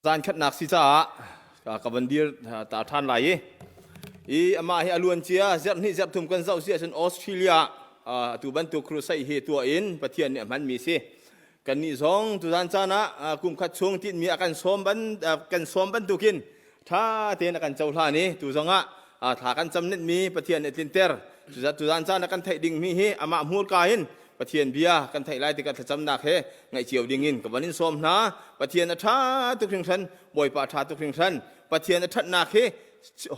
Zan khatnak si caah ka van dir ta ṭhan lai i i amah hi a luan cia zarh hnih zarh thum kan zoh si ahcun Australia atu bantuk crusade hi tuah in Pathian nih a hmanmi si. Kannih zong tuzan caan ah kum khat chung tinhmi a kan sawm ban kan sawm bantukin ṭha tein a kan cohlan i tu zongah thla kan cam netmi Pathian nih a tlinter. Tuzan caan ah kan theih dingmi hi amah hmurka in Pathian bia kan theih lai tikah thlacamnak he ngaih cio dingin ka van in sawm hna. Pathian a ṭha tuk hringhran, Bawipa a ṭha tuk hringhran. Pathian a ṭhatnak hi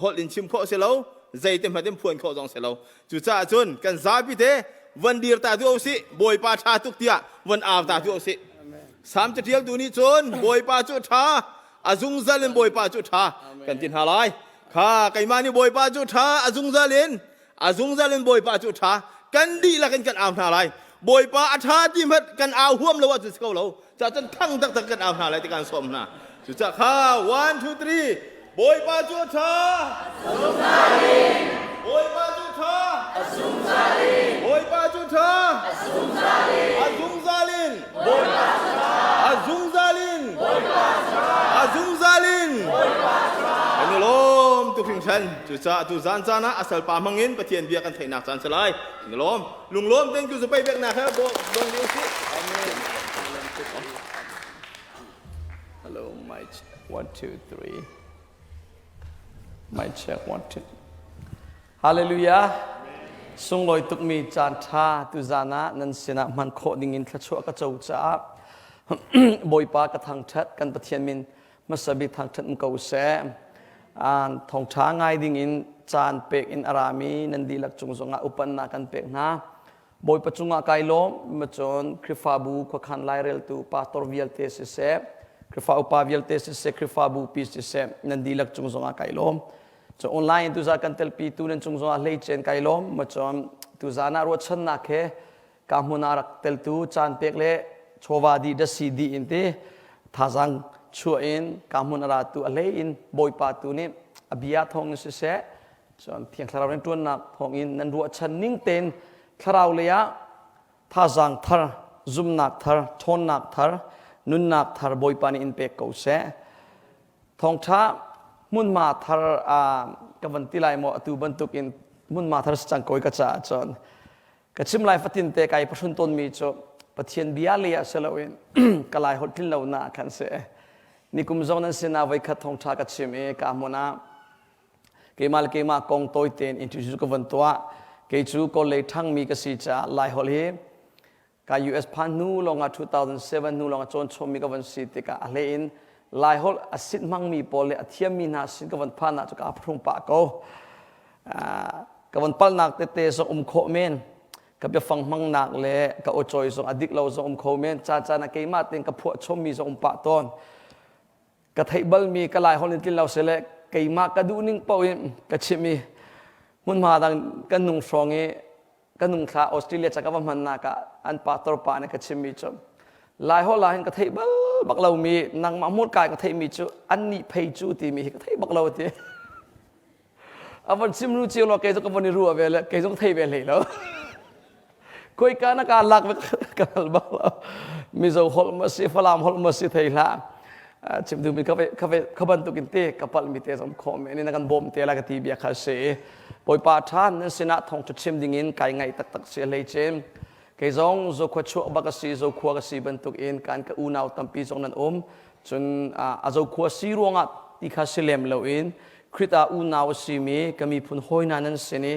holh in chim khawh si lo, zeite hmanh in phuan khawh zong si lo. Cucaah cun kan zapi te van dir ta duh usih, Bawipa ṭha tuk tiah van au ta duh usih. Salm caṭialtu nih cun Bawipa cu a ṭha, a zungzal in Bawipa cu a ṭha kan ti hna lai. Kha keimah nih Bawipa cu a ṭha, a zungzal in a zungzal in Bawipa cu a ṭha kan dihlak in kan au hna lai Bawipa a ṭha ti hmanh kan au huam lo ahcun si ko lo ca cun thang taktak kan au hna lai ti kan sawm hna cucah kha one two three Bawipa cu a ṭha Bawipa cu a ṭha Bawipa cu a ṭha a zungzal in a zungzal in a zungzal in kan i lawm tuk hringhran Cucaah tu zan caan ah a salpa hmangin Pathian bia kan theihnak caan si lai. Na lawm. Lunglawm tein ku zapei peknak he dong ding usih. Amen. Hello, mic. One, two, three. Mic check. One, two. Hallelujah. Sunglawi tukmi caan ṭha tu zan ah nan sinah hman khawh dingin thluachuah ka co caah Bawipa ka thangṭhat kan Pathian min hmasa bik thangṭhat um ko seh. Thawngṭha ngai dingin caan pek in a rami nan dihlak cung zongah upannak kan pek hna. Bawipa cungah kai lawm, macun Khrihfabu khuakhan laireltu pastor vialte siseh, Khrihfa upa vialte siseh, Khrihfabu pi siseh, nan dihlak cung zongah kai lawm. Cun online in tuzan kan telpitu nan cung zongah hleicen kai lawm, macun tuzan ah ruahchannak he ka hmun ah rak teltu caan pek le chawva dih dasi dih in ti thazang chuah in ka hmun a ratu a hlei in bawipa tu nih a bia thawng in siseh cun thiang thlarau rian ṭuannak thawng in nan ruahchan ning tein thlarau lei ah thazang thar zumnak thar ṭhawnnak thar nunnak thar bawipa nih in pek ko seh thawngṭha hmunhma thar ka van ti lai maw atu bantukin hmunhma thar si cang ko i ka caah cun Ka chim lai fatin te kai pahrun tawnmi cu Pathian bia lei ah si loin ka lai holh tlin lo na khan si. Nikum zong nan sinah voikhat thawngṭha ka chim i ka hmun ah keimah le keimah kong tawi tein introduce ka van tuah. Kei cu Kawl lei ṭhangmi ka si caah Lai holh hi ka US phan hnu lawngah 2007 hnu lawngah cawn chommi ka van si tikah a hlei in Lai holh a sit hmangmi pawl le a thiammi hna sin ka van phan ah cu ka phrung pah ko. Ka van palnak tete zong um khawh men ka biafang hmangnak le ka aw-cawi zong a dik lo zong um kho men caan caan ah keimah tein ka phuah chommi zong um pah tawn ka theih balmi ka lai holh in tlin lo sile keimah ka duh ning paoh in ka chim i hmunhma dang kan nung hrawng i ka nung thla Australia ca ka va hmannak ah an pastor pa nih ka chimmi cu lai holh ah hin ka theih bal bak lomi nangmah hmurka ka theihmi cu an nih phei cu timi hi ka theih bak lo ti A von chim ru cio lo kei zong ka von i ruah ve le kei zong thei ve hlei lo. Khoika na ka lak ve ka hal bak lo. Mizo holh ma si Falam holh ma si thei hlah. Chim duhmi ka ka ka bantuk in te ka palh mi te zong khawh me ni na kan bawm te la ka ti bia kha si. Bawipa ṭhan nan sinah thawngṭha chim dingin kai ngaih taktak si hlei chin. Kei zong zokhua chuah bak a si zokhua ka si bantuk in kan ka unau tampi zong nan um. Cun a zokhua si ruangah ti kha si lem loin Khrih ah unau a simi ka miphun hawi hna nan sin i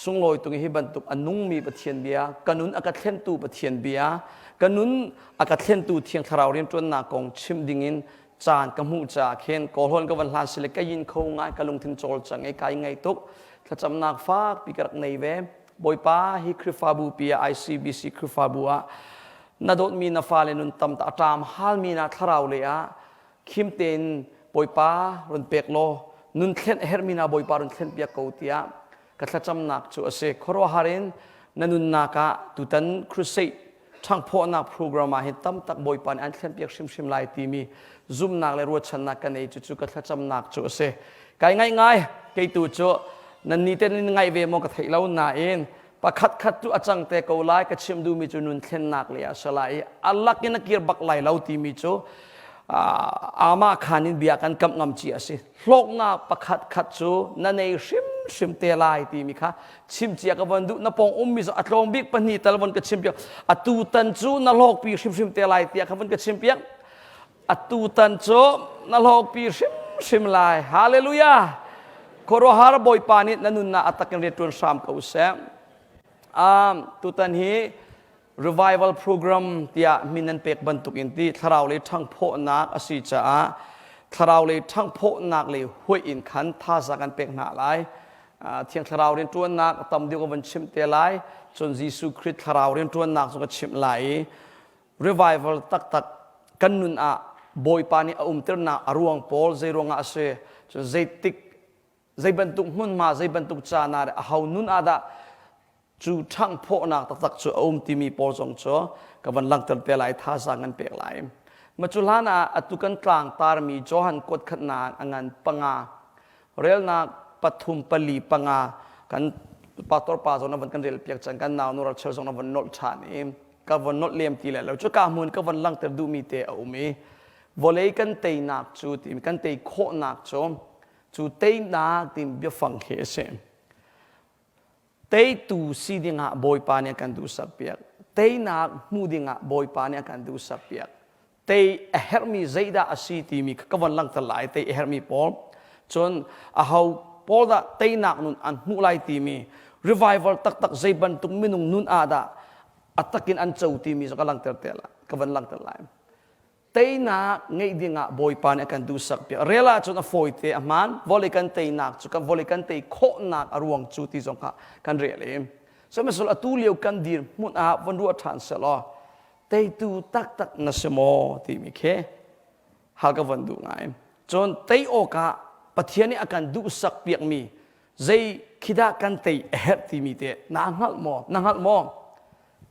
sunglawi tung hi bantuk a nungmi Pathian bia, ka nun a ka thlentu Pathian bia, ka nun a ka thlentu Thiang Thlarau rianṭuannak kong chim dingin caan ka hmuh caah khin kawlhawn ka van hlan sile ka yin kho ngai ka lungthin cawl cang i kai ngai tuk thlacamnak fakpi ka rak nei ve Bawipa hi Khrihfabu pi ah ICBC Khrihfabu ah na dawtmi na fale nun tam ta a ṭam halmi na thlarau lei ah khim tein Bawipa run pek law nun thlen a herhmi hna Bawipa run thlen piak ko tiah ka thlacamnak cu a si. Khuaruahhar in na nunnak ah tutan crusade ṭhangphawhnak program ah hin tam tak Bawipa nih an thlen piak hrimhrim lai timi zumhnak le ruahchannak ka nei cucu ka thlacamnak cu a si. Kai ngaih ngai kei tu cu nan ni te nan ngaih ve maw ka theih lo nain pakhat khat cu a cang te ko lai ka chim duhmi cu nun thlennak le ah si lai i a lak in a kir bak lai lo timi cu. Amah khan in bia kan kamh ngam ci a si. Hlawknak pakhat khat cu na nei hrimhrim te lai timi kha chim cia ka von duh. Na pawng ummi cu a tlawm bik pahnih tal von ka chim piak. Atu tan cu na hlawkpi hrimhrim te lai tiah kha von ka chim piak. Atu tan cu na hlawkpi hrimhrim lai. Hallelujah! Khuaruahhar Bawipa nih na nunnak a takin rian ṭuan hram ko seh. Um, tutan hi revival program tiah min an pek bantuk in ti thlarau lei ṭhangphawhnak a si caah thlarau lei ṭhangphawhnak lei huih in khan thazaang kan pek hna lai. Thiang thlarau rianṭuannak tam deuh ka van chimh te lai. Cun Jesuh Khrih thlarau rianṭuannak cu ka chimh lai i revival taktak kan nun ah Bawipa nih a umternak a ruang pawl zei ruangah a si, cun zeitik zei bantuk hmunhma zei bantuk caan ah aho nun ah dah cu ṭhanghphawhnak taktak cu a um timi pawl zong cu ka van langhter te lai thazaang kan pek lai. Ma cu hlan ah atu kan tlang tarmi Johan kuat khatnak a ngan panga relnak pathum pali panga kan pastor pa zong na van kan rel piak cang kan nau nu rachel zong na van nolh ṭhan i ka van nolh lem ti le lo cu ka hmun ka van langhter duhmi te a um i vawlei kan teinak cu timi kan tei khawhnak cu Cu teinak timi biafang khi a si. Teitu si dingah Bawipa nih a kan duhsak piak. Teinak hmu dingah Bawipa nih a kan duhsak piak. Tei a herhmi zeidah a si timi ka von langhter lai tei a herhmi pawl. Cun aho pawl dah teinak nun an hmuh lai timi revival taktak zei bantuk minung nun ah dah a takin an co timi zong ka langhter te lai ka van langhter lai. Teinak ngeih dingah Bawipa nih a kan duhsak piak. Rel ahcun a fawite a hmaan. Vawlei kan teinak cu kan vawlei kan tei khawhnak a ruang cu ti zong kha kan rel i. Sihmanhsehlaw atu lio kan dir hmun ah von ruah ṭhan sehlaw teitu taktak na si maw timi khi hal ka von duh ngai. Cun tei awkah Pathian nih a kan duhsak piakmi zei khi dah kan tei a herh timi te na hngalh maw? Na hngalh maw?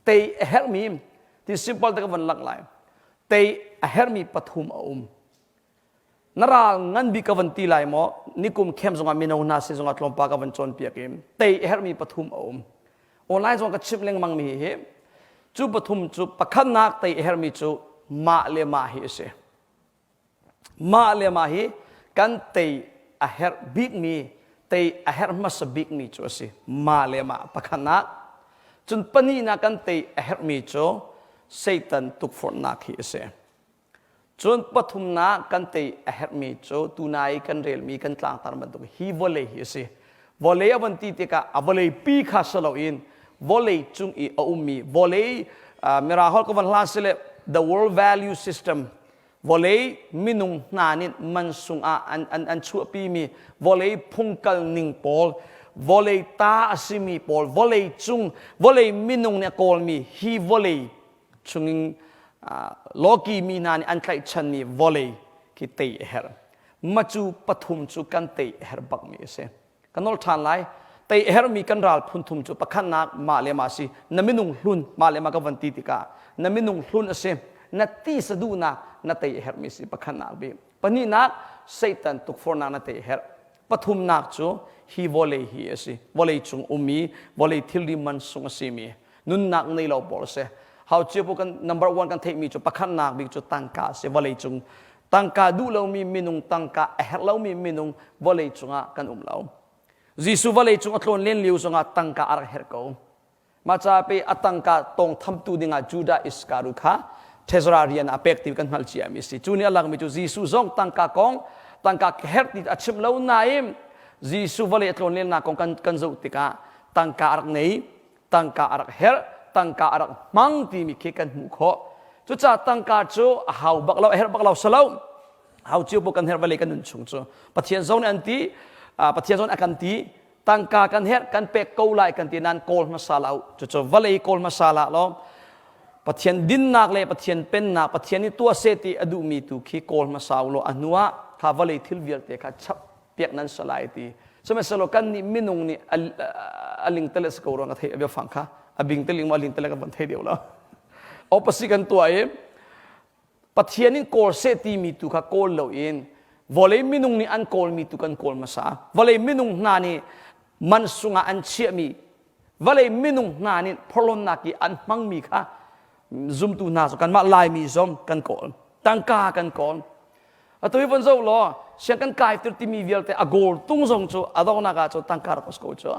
Tei a herhmi ti simple te ka von langh lai. Tei a herhmi pathum a um. Na ral ngan bik ka van ti lai maw? Nikum khem zongah mino hna si zongah tlawmpa ka van cawnpiak i tei a herhmi pathum a um. Online zong ka chimh lengmang mi hi cu pathum cu pakhatnak tei a herhmi cu mah le mah hi a si. Mah le mah hi kan tei a herh bikmi, tei a herh hmasa bikmi cu a si. Mah le mah pakhatnak. Cun pahnihnak kan tei a herhmi cu Satan tukforhnak hi a si. Cun pathumnak kan tei a herhmi cu tunai kan relmi kan tlangtar bantuk hi vawlei hi a si. Vawlei a van ti tikah a vawlei pi kha si loin vawlei cung i a ummi vawlei mirang holh ka van hlan sile the world value system vawlei minung hna nih mansung ah an, an, an chuahpimi vawlei phungkal ning pawl vawlei ta a simi pawl vawlei cung vawlei minung nih a kawlmi hi vawlei chungin lawki mi hna nih an tlaihchanmi vawlei khi tei a herh macu pathum cu kan tei a herh bakmi a si Ka nol ṭhan lai. Tei a herhmi kan ral phunthum cu pakhatnak mah le mah si. Na minung hlun mah le mah ka van ti tikah na minung hlun a si. Na tisa duhnak na tei a herhmi si pakhatnak bik. Pahnihnak Satan tukforhnak na tei a herh. Pathumnak cu hi vawlei hi a si. Vawlei cung ummi vawlei thilri man sung a simi nunnak nei lo pawl a si. Hau cio kan number one kan theihmi cu pakhatnak bik cu tangka a si vawlei cung Tangka duh lomi minung, tangka a herh lomi minung vawlei cungah kan um lo. Jesuh vawlei cung a tlawn len lio zongah tangka a rak herh ko. Mah caah pe a tangka tawngthamtu dingah Judah Iskariot kha treasurer rian ah pek ti kan hngalh ciami a si. Cu nih a langmi cu Jesuh zong tangka kong, tangka herh ti a chim lo nain Jesuh vawlei a tlawn lennak kong kan, kan zoh tikah tangka a rak nei tangka a rak herh tangka a rak hmang timi khi kan hmuh khawh. Cucaah tangka cu a hau bak lo a herh bak lo salo hau cio bu kan herh vale kan nun chung cu. Pathian zong nih an ti Pathian zong nih a kan ti tangka kan herh kan pek ko lai kan ti nan kawl hmasa lo cucu vawlei kawl hmasa la lo Pathian dinnak le Pathian pennak Pathian nih tuah seh ti a duhmi tu khi kawl hmasa u law a hnuah kha vawlei thil vialte kha chap piak nan si lai ti. Sihmanhsehlaw kan nih minung nih a ling tele si ko ruang ka theih a biafang kha a bing teling ma a ling tele ka van thei deuh lo. Opposite kan tuah i Pathian in kawl seh timi tu kha kawl loin vawlei minung nih an kawlmi tu kan kawl hmasa. Vawlei minung hna nih man sungah an chiahmi vawlei minung hna nih phorhlonnak i an hmangmi kha zumtu hna cu kanmah Laimi zong kan kawl. Tangka kan kawl. Atu hi von zoh law siang kan kai tir timi vialte a goal tung zong cu a donghnak ah cu tangka rak ko cu.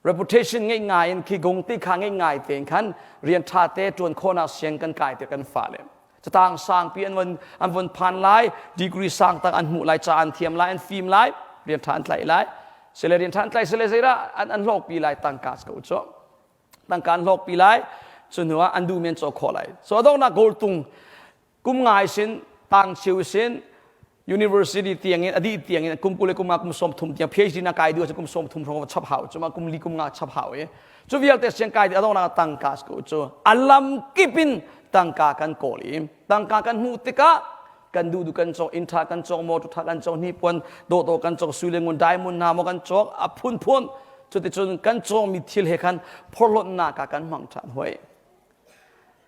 Reputation ngeih ngai in khi gong ti kha ngeih ngai tein khan rian ṭha te ṭuan khawhnak siang kan kai tir kan fale. Catang sangpi an von an von phan lai, degree sang tak an hmuh lai, ca an thiam lai, an fim lai, rian ṭha an tlaih lai. Sile rian ṭha an tlaih sile zeidah an an hlawkpi lai tangka ko cu. Tangka an hlawkpi lai, cu hnu ah an duhmi an cawk khawh lai. So a donghnak goal tung kum ngai sin tang chiu sin university tiangin a dih tiangin kum 20 le kum nga kum 30 tiang PhD na kai duh kum 30 hrawng chap hau cu ma kum li kum nga chap hau i cu vialte siang kai dih adongnak tangka ko cu alam kip in tangka kan kawl i tangka kan hmuh tikah kan duh duh kan cawk inn tha kan cawk motor tha kan cawk hnipuan dawh kan cawk sui le ngun diamond hna maw kan cawk a phunphun cuticun kan cawkmi thil he khan phorhlawtnak ah kan hmang ṭhan hoi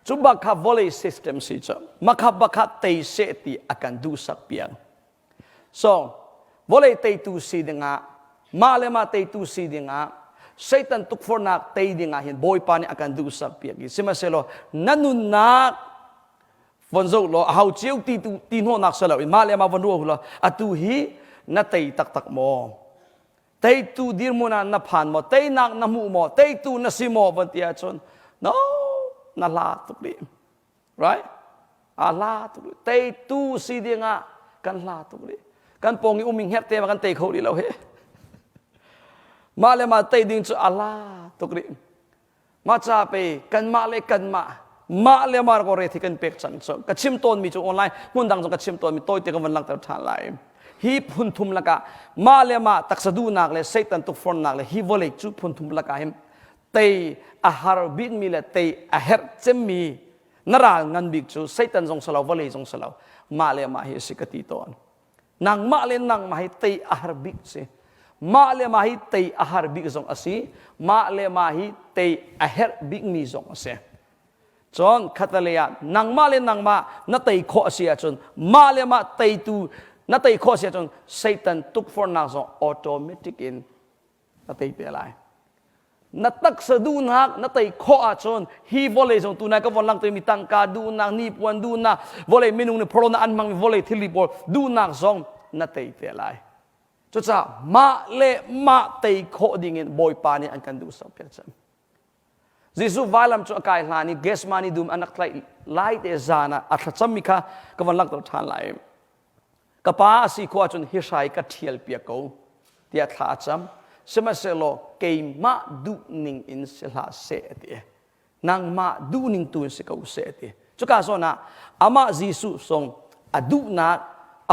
Cu bak kha vawlei system si cu makha bakha tei seh ti a kan duhsak piak. So vawlei teitu si dingah mah le mah teitu si dingah Satan tukforhnak tei dingah hin Bawipa nih a kan duhsak piak i sihmanhsehlaw na nunnak von zoh law a hau cio ti tu ti hnawhnak si lo in mah le mah von ruah law atu hi na tei taktak maw Teitu dirhmun ah na phan maw? Teinak na hmuh maw? Teitu na si maw? Van ti ahcun no, na hla tuk rih. Right? A hla tuk rih. Teitu si ding ah kan hla tuk rih. Kan pawng i um i hngerh te ma kan tei kho rih lo he. Mah le mah tei ding cu a hla tuk rih. Mah ca pe kanmah le kanmah mah le mah ko re thi kan pek cang cu ka chim tawnmi cu online hmun dang zong ka chim tawnmi tawite ka van langhter ṭhan lai. Hi phun thum lakah mah le mah taksa duhnak le Satan tukforhnak le hi vawlei cu phun thum lakah hin tei a har bikmi le tei a herh cemmi na ral ngan bik cu Satan zong si lo vawlei zong si lo mah le mah hi a si ka ti tawn. Nangmah le nangmah hi tei a har bik si. Mah le mah hi tei a har bik zong a si. Mah le mah hi tei a herh bikmi zong a si. Cun khatalei ah nangmah le nangmah na tei khawh a si ahcun mah le mah teitu na tei khawh a si ahcun Satan tukforhnak zong automatic in na tei te lai. Na taksa duhnak na tei khawh ahcun hi vawlei zong tunai ka von langhtermi tangka duhnak, nipuan duhnak, vawlei minung nih phorhlawnak an hmangmi vawlei thilri pawl duhnak zong na tei te lai. Cucaah mah le mah tei khawh dingin Bawipa nih an kan duhsak piak cang. Jesuh vailam cu a kai hlan i Gethsemane dum an rak tlaih lai te zan ah a thlacammi kha ka von langhter ṭhan lai. Ka pa a si khawh ahcun hi hrai ka ṭhial piak ko tiah thla a cam. Sihmanhsehlaw keimah duhning in si hlah seh a ti. Nangmah duhning tu in si ko seh a ti. Cuka zawn ah amah Jesuh zong a duhnak,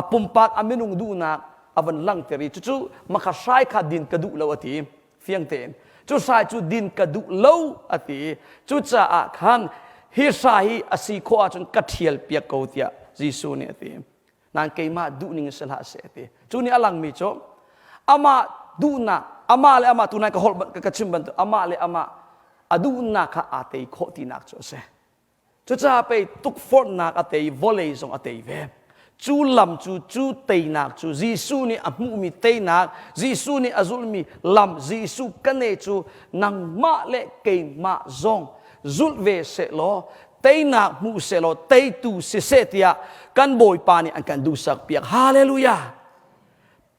a pumpak a minung duhnak a van langhter i cucu makha hrai kha din ka duh lo a ti. Fiang tein. Cu hrai cu din ka duh lo a ti. Cucaah khan hi hrai hi a si khawh ahcun ka ṭhial piak ko tiah Jesuh nih a ti. Nain keimah duhning si hlah seh a ti. Cu nih a langmi cu amah duhnak, amah le amah tunai ka holh ka chim bantuk amah le amah a duhnak kha aa tei khawh tinak cu a si. Cucaah pei tukforhnak a tei, vawlei zong a tei ve. Cu lam cu, cu teinak cu Jesuh nih a hmuhmi teinak, Jesuh nih a zulhmi lam, Jesuh kane cu nangmah le keimah zong zulh ve sehlaw, teinak hmu sehlaw, teitu siseh tiah kan Bawipa nih an kan duhsak piak. Hallelujah!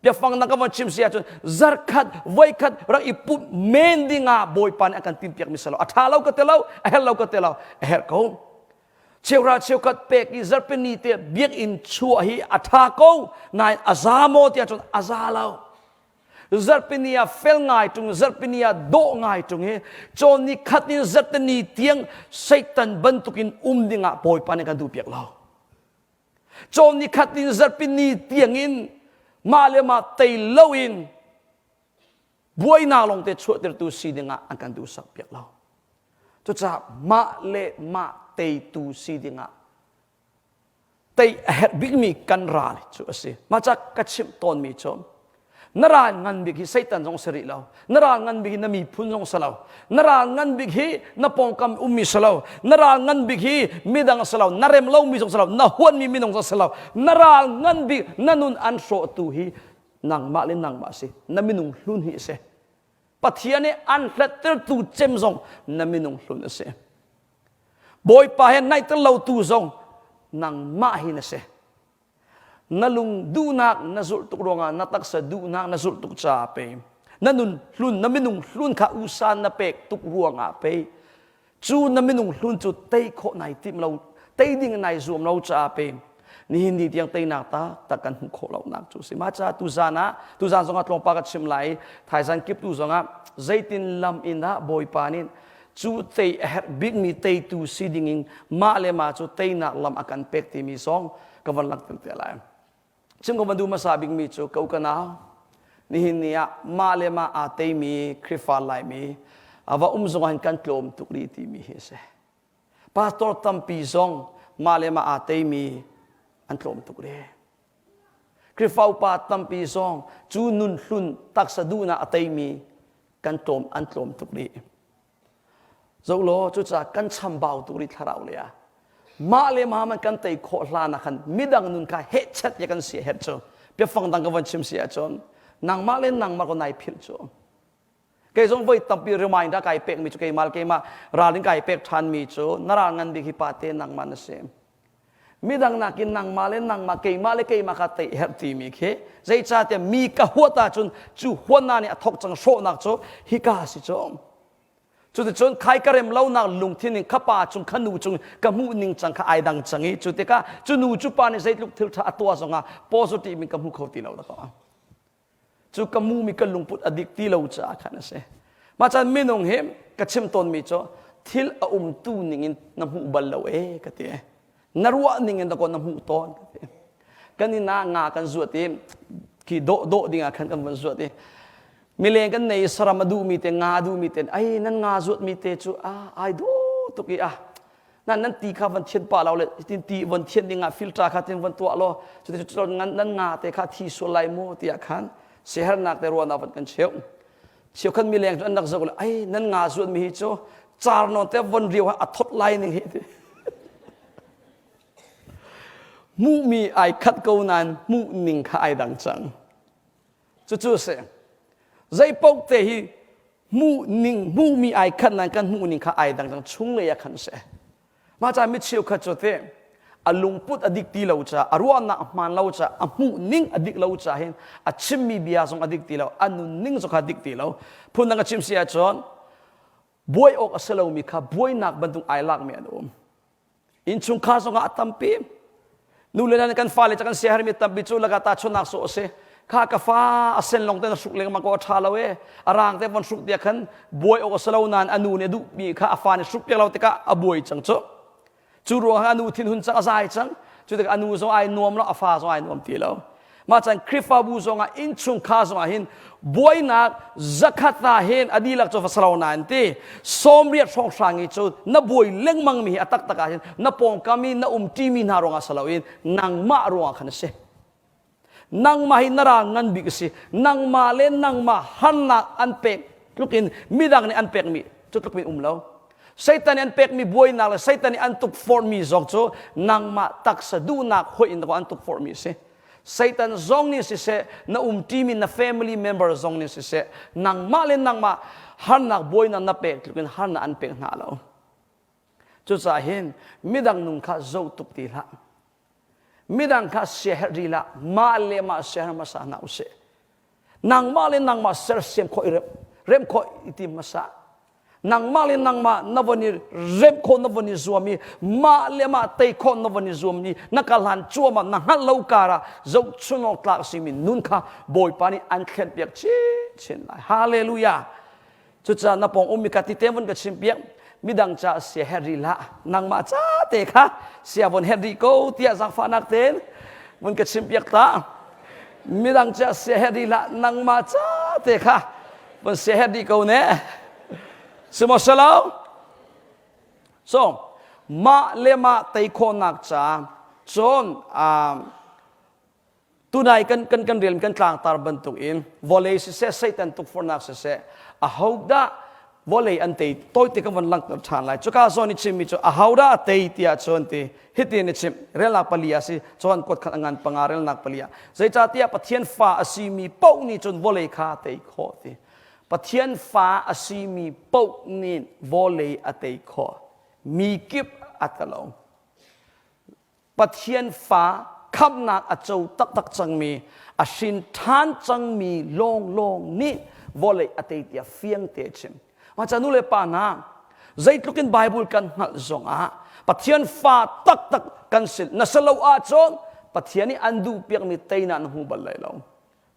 Biafang na ka von chim si ahcun zarkhat voikhat rak i pumh men ding ah Bawipa nih a kan timpiak mi si lo. A ṭha lo ka ti lo, a herh lo ka ti lo, a herh ko. Cheuhra cheukhat pek i zarhpini te biakinn chuah hi a ṭha ko, nain a za maw ti ahcun a za lo. Zarhpini ah fel ngai ṭung, zarhpini ah dawh ngai ṭung i cawn ni khat in zarhteni tiang Satan bantukin um ding ah Bawipa nih kan duhpiak lo. Cawn ni khat in zarhpi ni tiangin mah le mah tei loin buainak lawngte chuahtertu si dingah an kan duhsak piak lo. Cucaah mah le mah teitu si dingah tei a herh bikmi kan ral cu a si. Mah ca ka chimh tawnmi cu Na ral ngan bik hi Satan zong si rih lo. Na ral ngan bik hi na miphun zong si lo. Na ral ngan bik hi na pawngkam ummi si lo. Na ral ngan bik hi midang si lo. Na rem lomi zong si lo. Na huanmi minung zong si lo. Na ral ngan bik na nun an hrawhtu hi nangmah le nangmah si. Na minung hlun hi a si. Pathian nih an hlattertu cem zong na minung hlun a si. Bawipa he naihter lotu zong Nangmah hi na si. Na lung duhnak na zulh tuk ruangah na taksa duhnak na zulh tuk caah pe. Na nun hlun, na minung hlun kha usa na pek tuk ruangah pe. Cu na minung hlun cu tei khawh nai tim lo, tei ding nai zuam lo caah pe. Nihin ni tiang teinak tak tak kan hmuh khawh lonak cu si. Mah caah tuzan ah, tuzan zongah tlawmpal ka chim lai i thaizan kip tu zongah zeitin lam in dah Bawipa nih cu tei a herh bikmi teitu si dingin mah le mah cu teinak lam a kan pek timi zong ka van langhter te lai. Chim ka van duh hmasa bikmi cu ka u ka nau nihin ni ah mah le mah aa teimi Khrihfa Laimi a va um zong ah hin kan tlawm tuk rih timi hi a si. Pastor tampi zong mah le mah aa teimi an tlawm tuk rih. Khrihfa upa tampi zong cu nun hlun taksa duhnak a teimi kan tlawm an tlawm tuk rih. Zoh law cucaah kan chambau tuk rih thlarau lei ah. Mah le mah man kan tei khawh hlan ah khan midang nun kha hehchet ya kan si herh cu. Biafang dang ka van chim si ahcun nangmah le nangmah ko nai philh cu. Kei zong voi tampi reminder kai pekmi cu keimah le keimah ralrin kai pek ṭhanmi cu na ral ngan bik hi pa te nangmah na si. Midang nakin nangmah le nangmah keimah le keimah kha tei herh timi khi zeicahtiah mi ka huat ahcun cu huatnak nih a thawk cang hrawhnak cu hika si cu. Cuticun khai ka rem lonak lungthin in kha pa cung kha nu cung ka hmuh ning cang kha ai dang cang i cu tikah cu nu cu pa nih zeitluk thil ṭha a tuah zongah positive in ka hmu kho ti lo dah cu ka mumi ka lungput a dik ti lo caah khan a si. Mah caan minung hi ka chim tawnmi cu thil a umtu ning in na hmuh bal lo e ka ti. Na ruah ning in dakaw na hmuh tawn ka ti. Kan inn ah nga kan zuat i khi dawh dawh ding ah khan kan van zuat i mileng kan nei saram a duhmi te nga a duhmi te ai nan nga zuatmi te cu a ai dawh tuk i a nan nan ti kha van thian pah lo le tin ti van thian ding ah filter kha tin van tuah law cuti nan nan nga te kha thi sual lai mu tiah khan siahernak te ruahnak van kan cheuh cheukhat mi leng cu an rak zoh le ai nan nga zuat mi hi cu car non te von rio a thot lai ning hi ti hmuh mi ai khat ko nain hmuh ning kha ai dang cang cucu si zei paoh te hi hmuh ning hmuhmi ai khat nain kan hmuh ning kha ai dang cang chunglei ah khan si mah caah mi cheukhat cu te a lungput a dik ti lo caah a ruahnak a hmaan lo caah a hmuh ning a dik lo caah hin a chimmi bia zong a dik ti lo a nun ning zong kha a dik ti lo phundang a chim si ahcun buai awk a si lomi kha buainak bantuk ai lakmi an um Innchungkhar zongah a tampi. Nu le nan kan fale ca kan siahermi tampi cu laka tahchunhnak sawh a si. Kha ka fa a sen long te na hruk lengmang ko a ṭha lo e. A rang te von hruk tiah khan buai awk a si lo nain a nu nih a duhmi kha a fa nih hruk piak lo tikah a buai cang cu. Cu ruangah a nu thinhun cang a zai cang. Cu tikah a nu zong ai nuam lo, a fa zong ai nuam ti lo. Mah caan Khrihfabu zongah innchungkhar zongah hin buainak zakhat ah hin a dihlak cu va si lo nain ti 80 hrawnghrang i cu na buai lengmang mi hi a taktak ah hin na pawngkam i na um ṭimi hna ruangah si loin nangmah ruangah khan a si. Nangmah hi na ral ngan bik a si. Nangmah le nangmah harnak an pek tluk in midang nih an pekmi cu tluk in um lo. Satan nih an pekmi buainak le Satan nih an tukforhmi zong cu nangmah taksa duhnak hoih in an tukforhmi a si. Satan zong nih siseh, na umṭimi na family member zong nih siseh, nangmah le nangmah harnak buainak na pek tluk in harnak an pek hna lo. Cucaah hin midang nun kha zoh tuk ti hlah. Midang kha siaherh rih hlah. Mah le mah siaherh hmasa hna usih. Nangmah le nangmah sersiam khawh i rem, rem khawh i tim hmasa. Nangmah le nangmah na von i remh khawh na von i zuam i mah le mah tei khawh na von i zuam i na kal hlan cuahmah na hngalh lo kar ah zohchun awk tlak simi nun kha Bawipa nih an thlenpiak chinchin lai. Hallelujah! Cucaah na pawng ummi ka tite vun ka chimpiak midang ca sia herh rih hlah nangmah ca te kha sia von herh rih ko tiah zaangfahnak tein vun ka chimpiak ta midang ca sia herh rih hlah nangmah ca te kha vun sia herh rih ko ne simo salo so mah le mah tei khawhnak ca cun Tunai kan kan kan rel kan tlangtar bantuk in vawlei siseh Satan tukforhnak siseh ahodah vawlei an tei tawite kan von langhter ṭhan lai cuka zawn i chimmi cu ahodah a tei tiah cun ti hitin i chim relnak pali a si cun kuat khat a ngan panga relnak pali ah zeicahtiah Pathian fa a simi paoh nih cun vawlei kha a tei khawh ti Pathian fa a simi paoh nih vawlei a tei khawh mi kip a talo. Pathian fa khamhnak a co taktak cangmi, a hrin ṭhan cangmi lawnglawng nih vawlei a tei tiah fiang te a chim. Mah ca nu le pa hna, zeitluk in Bible kan hngalh zongah Pathian fa taktak kan si na si lo ahcun Pathian nih an duh piakmi teinak na hmu bal lai lo.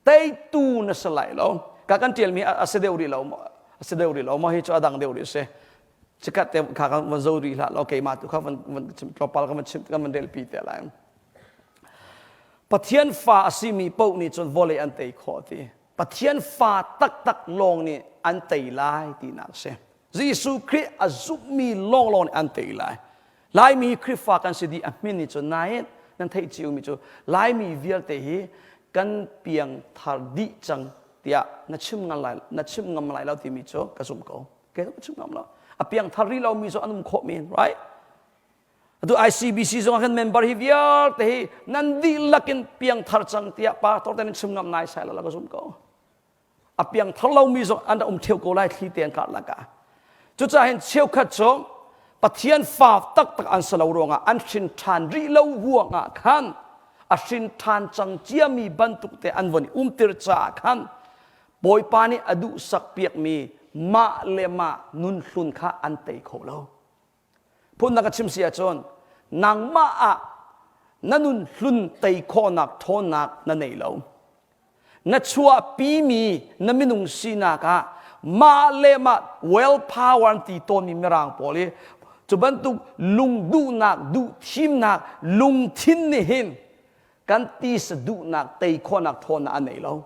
Teitu na si lai lo. Ka kan ṭialmi a si deuh rih lo a si deuh rih lo maw hi cu a dang deuh rih si. Chikat te kha kan van zo rih hlah law keimah tu kha van van chim tlawmpal kan van chim kan van relpi te lai. Pathian fa a simi paoh nih cun vawlei an tei khawh ti. Pathian fa taktak lawng nih an tei lai tinak a si. Jesuh Khrih a zumhmi lawnglawng nih an tei lai. Laimi Khrihfa kan si dih a hmin nih cun nain nan theih ciomi cu Laimi vialte hi kan piang thar dih cang tiah na chim ngam lai na chim ngam lai lo timi cu ka zumh ko. Kei ka chim ngam lo. A piang thar rih lomi cu an um khawh men, right? Atu ICBC zong ah khan member hi vialte hi nan dihlak in piangthar cang tiah pastor te nan chim ngam nai sai lo ka zum ko. A piangthar lomi zong an rak um theo ko lai thli te an kar lakah. Cucaah hin cheukhat cu Pathian fa taktak an si lo ruangah an hrin ṭhan rih lo ruangah khan a hrin ṭhan cang ciami bantuk te an von i umtir caah khan Bawipa nih a duhsak piakmi mah le mah nunhlun kha an tei kho lo. Phundang ka chim si ahcun nangmah ah na nun hlun tei khawhnak ṭhawnnak na nei lo. Na chuahpimi na minung sinak ah mah le mah will power an ti tawnmi mirang pawl i cu bantuk lungduhnak duhthimnak lungthin nih hin kan tisa duhnak tei khawhnak ṭhawnnak a nei lo.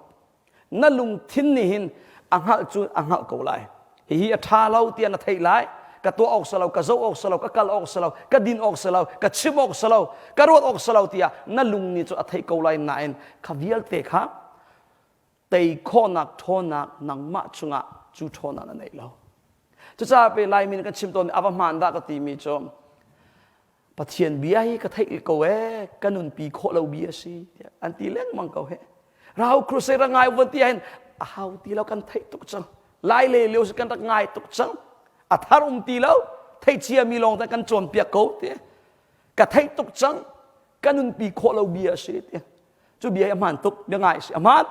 Na lungthin nih hin a hngalh cu a hngalh ko lai. Hihi a ṭha lo tiah na theih lai. Ka tuah awk si lo, ka zoh awk si lo, ka kal awk si lo, ka din awk si lo, ka chim awk si lo, ka ruat awk si lo tiah na lung nih cu a theih ko lai nain kha vialte kha tei khawhnak ṭhawnnak nangmah chungah cu ṭhawnnak na nei lo. Cucaah pe Laimi nih kan chim tawnmi a va hmaan dah ka timi cu Pathian bia hi ka theih ko ee ka nunpi khawh lo bia si tiah an ti lengmang ko he rau crusade ra ngai von ti hin a hau ti lo kan theih tuk cang lai le lio si kan rak ngai tuk cang a thar um ti lo theih cia mi lawng te kan cawnpiak ko ti ka theih tuk cang ka nunpi khawh lo bia si ti cu bia hi a hmaan tuk bia ngai si a hmaan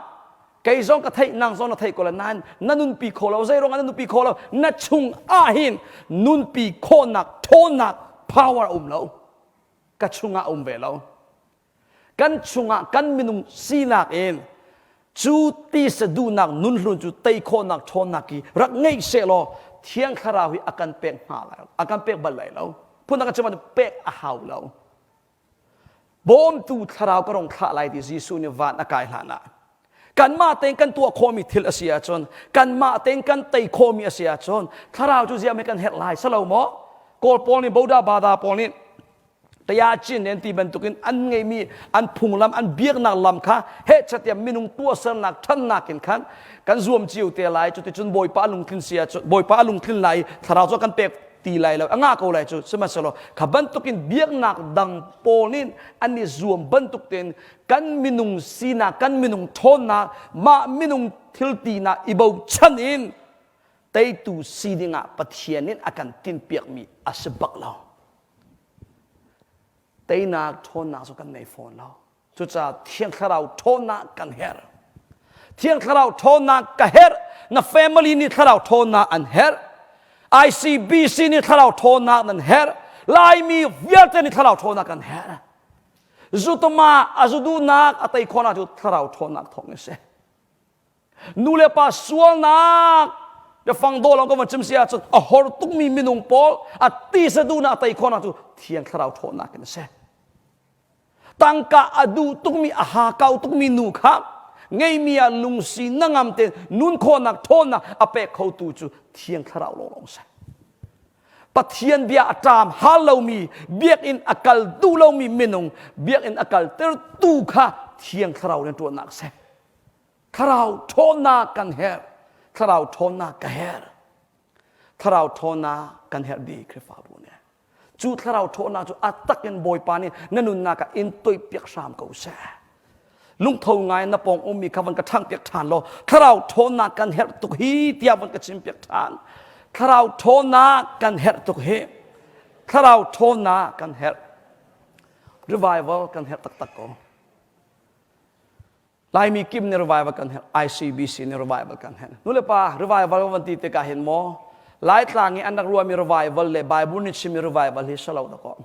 kei zong ka theih nang zong na theih ko la nain na nunpi kho lo zei ruangah na nunpi kho lo na chung ah hin nunpi khawhnak ṭhawnnak power a um lo ka chungah a um ve lo kan chungah kan minung sinak in cu tisa duhnak nunhlun cu tei khawhnak ṭhawnnak hi rak ngei seh law thiang thlarau hi a kan pek hnga lai a kan pek bal lai lo phundang ka chim pek a hau lo Bawmtu thlarau ka rong thlah lai ti Jesuh nih van a kai hlan ah kanmah tein kan tuah khawhmi thil a si ahcun kanmah tein kan tei khawhmi a si ahcun thlarau cu ziah kan herh lai salo maw kawl pawl nih boda bada pawl nih tayachin an ti bantukin an ngeimi an phunglam an biaknak lam kha heh chatiam minung tuahsernak ṭhannak in khan kan zuam cio te lai cuticun bawipa lungtlin si ahcun bawipa lungtlin lai thlarau cu kan pek ti lai lo a ngah ko lai cu sihmanhsehlaw kha bantukin biaknak dang pawl nih an i zuam bantuk tein kan minung sinak kan minung ṭhawnnak mah minung thil tinak i bochan in teitu si dingah Pathian in a kan tinhpiakmi a si bak lo teinak ṭhawnnak cu kan nei fawn lo Cucaah Thiang Thlarau ṭhawnnak kan herh. Thiang Thlarau ṭhawnnak ka herh. Na family nih Thlarau ṭhawnnak an herh. ICBC nih Thlarau ṭhawnnak nan herh. Laimi vialte nih Thlarau ṭhawnnak kan herh. Zutama a zuduhnak a tei khawhnak cu Thlarau ṭhawnnak thawng a si. Nu le pa sualnak biafang daw lawng ka van chim si ahcun a hor tukmi minung pawl a tisa duhnak a tei khawhnak cu Thiang Thlarau ṭhawnnak in a si. Tangka a duh tukmi a hakau tukmi nu kha ngeimi ah lungsi nangam tein nun khawhnak ṭhawnnak a pek khotu cu Thiang Thlarau lawnglawng si. Pathian bia a ṭam hal lomi biakinn a kal duh lomi minung biakinn a kaltertu kha Thiang Thlarau rianṭuannak a si. Thlarau ṭhawnnak kan herh. Thlarau ṭhawnnak ka herh. Thlarau ṭhawnnak kan herh dih Khrihfabu nih. Cu thlarau ṭhawnnak cu a tak in Bawipa nih na nunnak ah in toihpiak hram ko seh. Lungtho ngai na pawng ummi kha van ka ṭhanghpiak ṭhan law thlarau ṭhawnnak kan herh tuk hi tiah van ka chimpiak ṭhan. Thlarau ṭhawnnak kan herh tuk hi. Thlarau ṭhawnnak kan herh. Revival kan herh taktak ko. Laimi kim nih revival kan herh, ICBC nih revival kan herh. Nulepa revival van ti tikah hin maw Laitlang i an rak ruahmi revival le Bible nih chimmi revival hi salo da ko.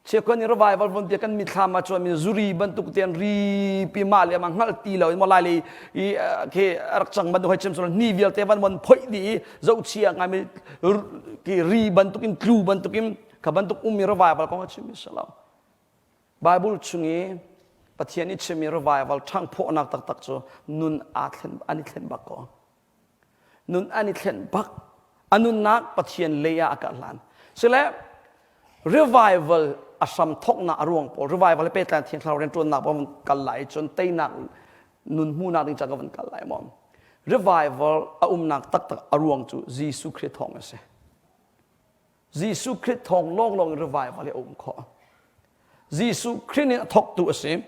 Chiakhuan i revival von ti kan mithlam ah chuan mi zuri bantuk tian ri pi ma le ma hngal ti lo in maw lai le i khi rak cang bantuk hoi chim so ni vialte van von phoi di i zohchia ngai mi ki ri bantuk in tlu bantuk in kha bantuk ummi revival kong a chim mi salo. Bible chung i Pathian i chimmi revival ṭhanghphawhnak taktak cu nun aa thlen an i thlen bak ko. Nun an i thlen bak. A nunnak Pathian lei ah a kal hlan. Sile revival a hram thoknak a ruang pawl revival he pehtlai thiang thlarau rianṭuannak van kal lai cun teinak nun hmuhnak ding ca ka van kal lai maw. Revival a umnak taktak a ruang cu Jesuh Khrih thawng a si. Jesuh Khrih thawng lawnglawng in revival hi a um khawh. Jesuh Khrih nih a thawktu a si.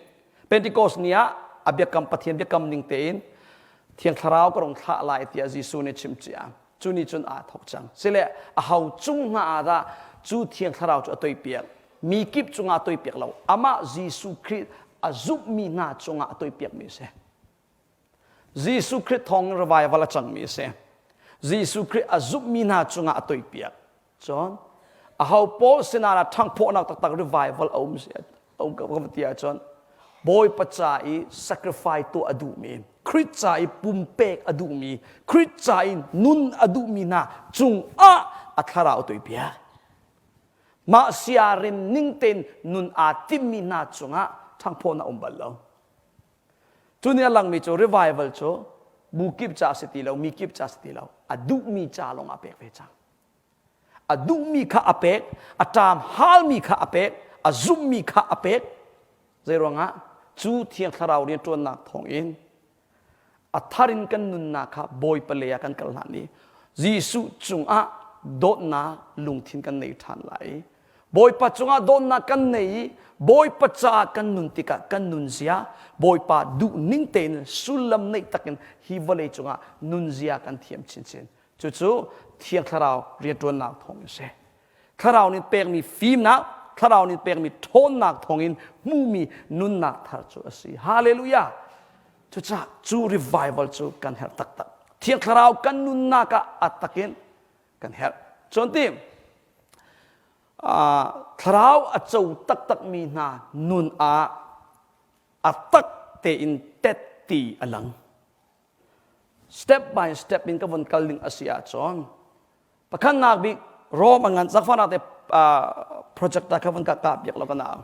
Pentecost ni ah a biakam Pathian biakam ning tein Thiang Thlarau ka rung thlah lai tiah Jesuh nih chim cia. Cu ni cun aa thawk cang. Sile a ho cung hna ah dah cu Thiang Thlarau cu a toipiak? Mi kip cungah a toipiak lo. Amah Jesuh Khrih a zumhmi hna cungah a toipiakmi a si. Jesuh Khrih thawng in revival a cangmi a si. Jesuh Khrih a zumhmi hna cungah a toipiak. Cun aho pawl sinah ah ṭhanghphawhnak taktak revival a um si a um ka ti ahcun Bawipa ca i sacrifice tuah a duhmi, Khrih ca i pumpek a duhmi, Khrih ca i nun a duhmi hna cungah a thlarau a toipiak. Mah siarem ning tein nun aa timmi hna cungah ṭhanghphawhnak a um bal lo. Cu nih a langmi cu revival cu bu kip ca a si ti lo, mi kip ca a si ti lo. A duhmi ca lawng ah pek ve cang. A duhmi kha a pek, a ṭam halmi kha a pek, a zumhmi kha a pek. Zei ruangah? Cu Thiang Thlarau rianṭuannak thawngin a thar in kan nunnak kha Bawipa lei ah kan kal hlan i Jesuh cungah dawtnak lungthin kan nei ṭhan lai. Bawipa cungah dawtnak kan nei i Bawipa caah kan nun tikah kan nunzia Bawipa duhning tein sullam neih takin hi vawlei cungah nunzia kan thiam chinchin. Cucu Thiang Thlarau rianṭuannak thawng in si. Thlarau nih pekmi fimnak, Thlarau nih pekmi ṭhawnnak thawngin hmuhmi nunnak thar cu a si. Hallelujah! Cucaah cu revival cu kan herh taktak. Thiang Thlarau kan nunnak ah a takin kan herh. Cun ti, thlarau a co taktakmi hna nun ah a tak tein tetti a lang. Step by step in ka von kal ding a si ahcun pakhatnak bik Rome a ngan zakfanak te project ta kha von ka kah piak lo ka nau.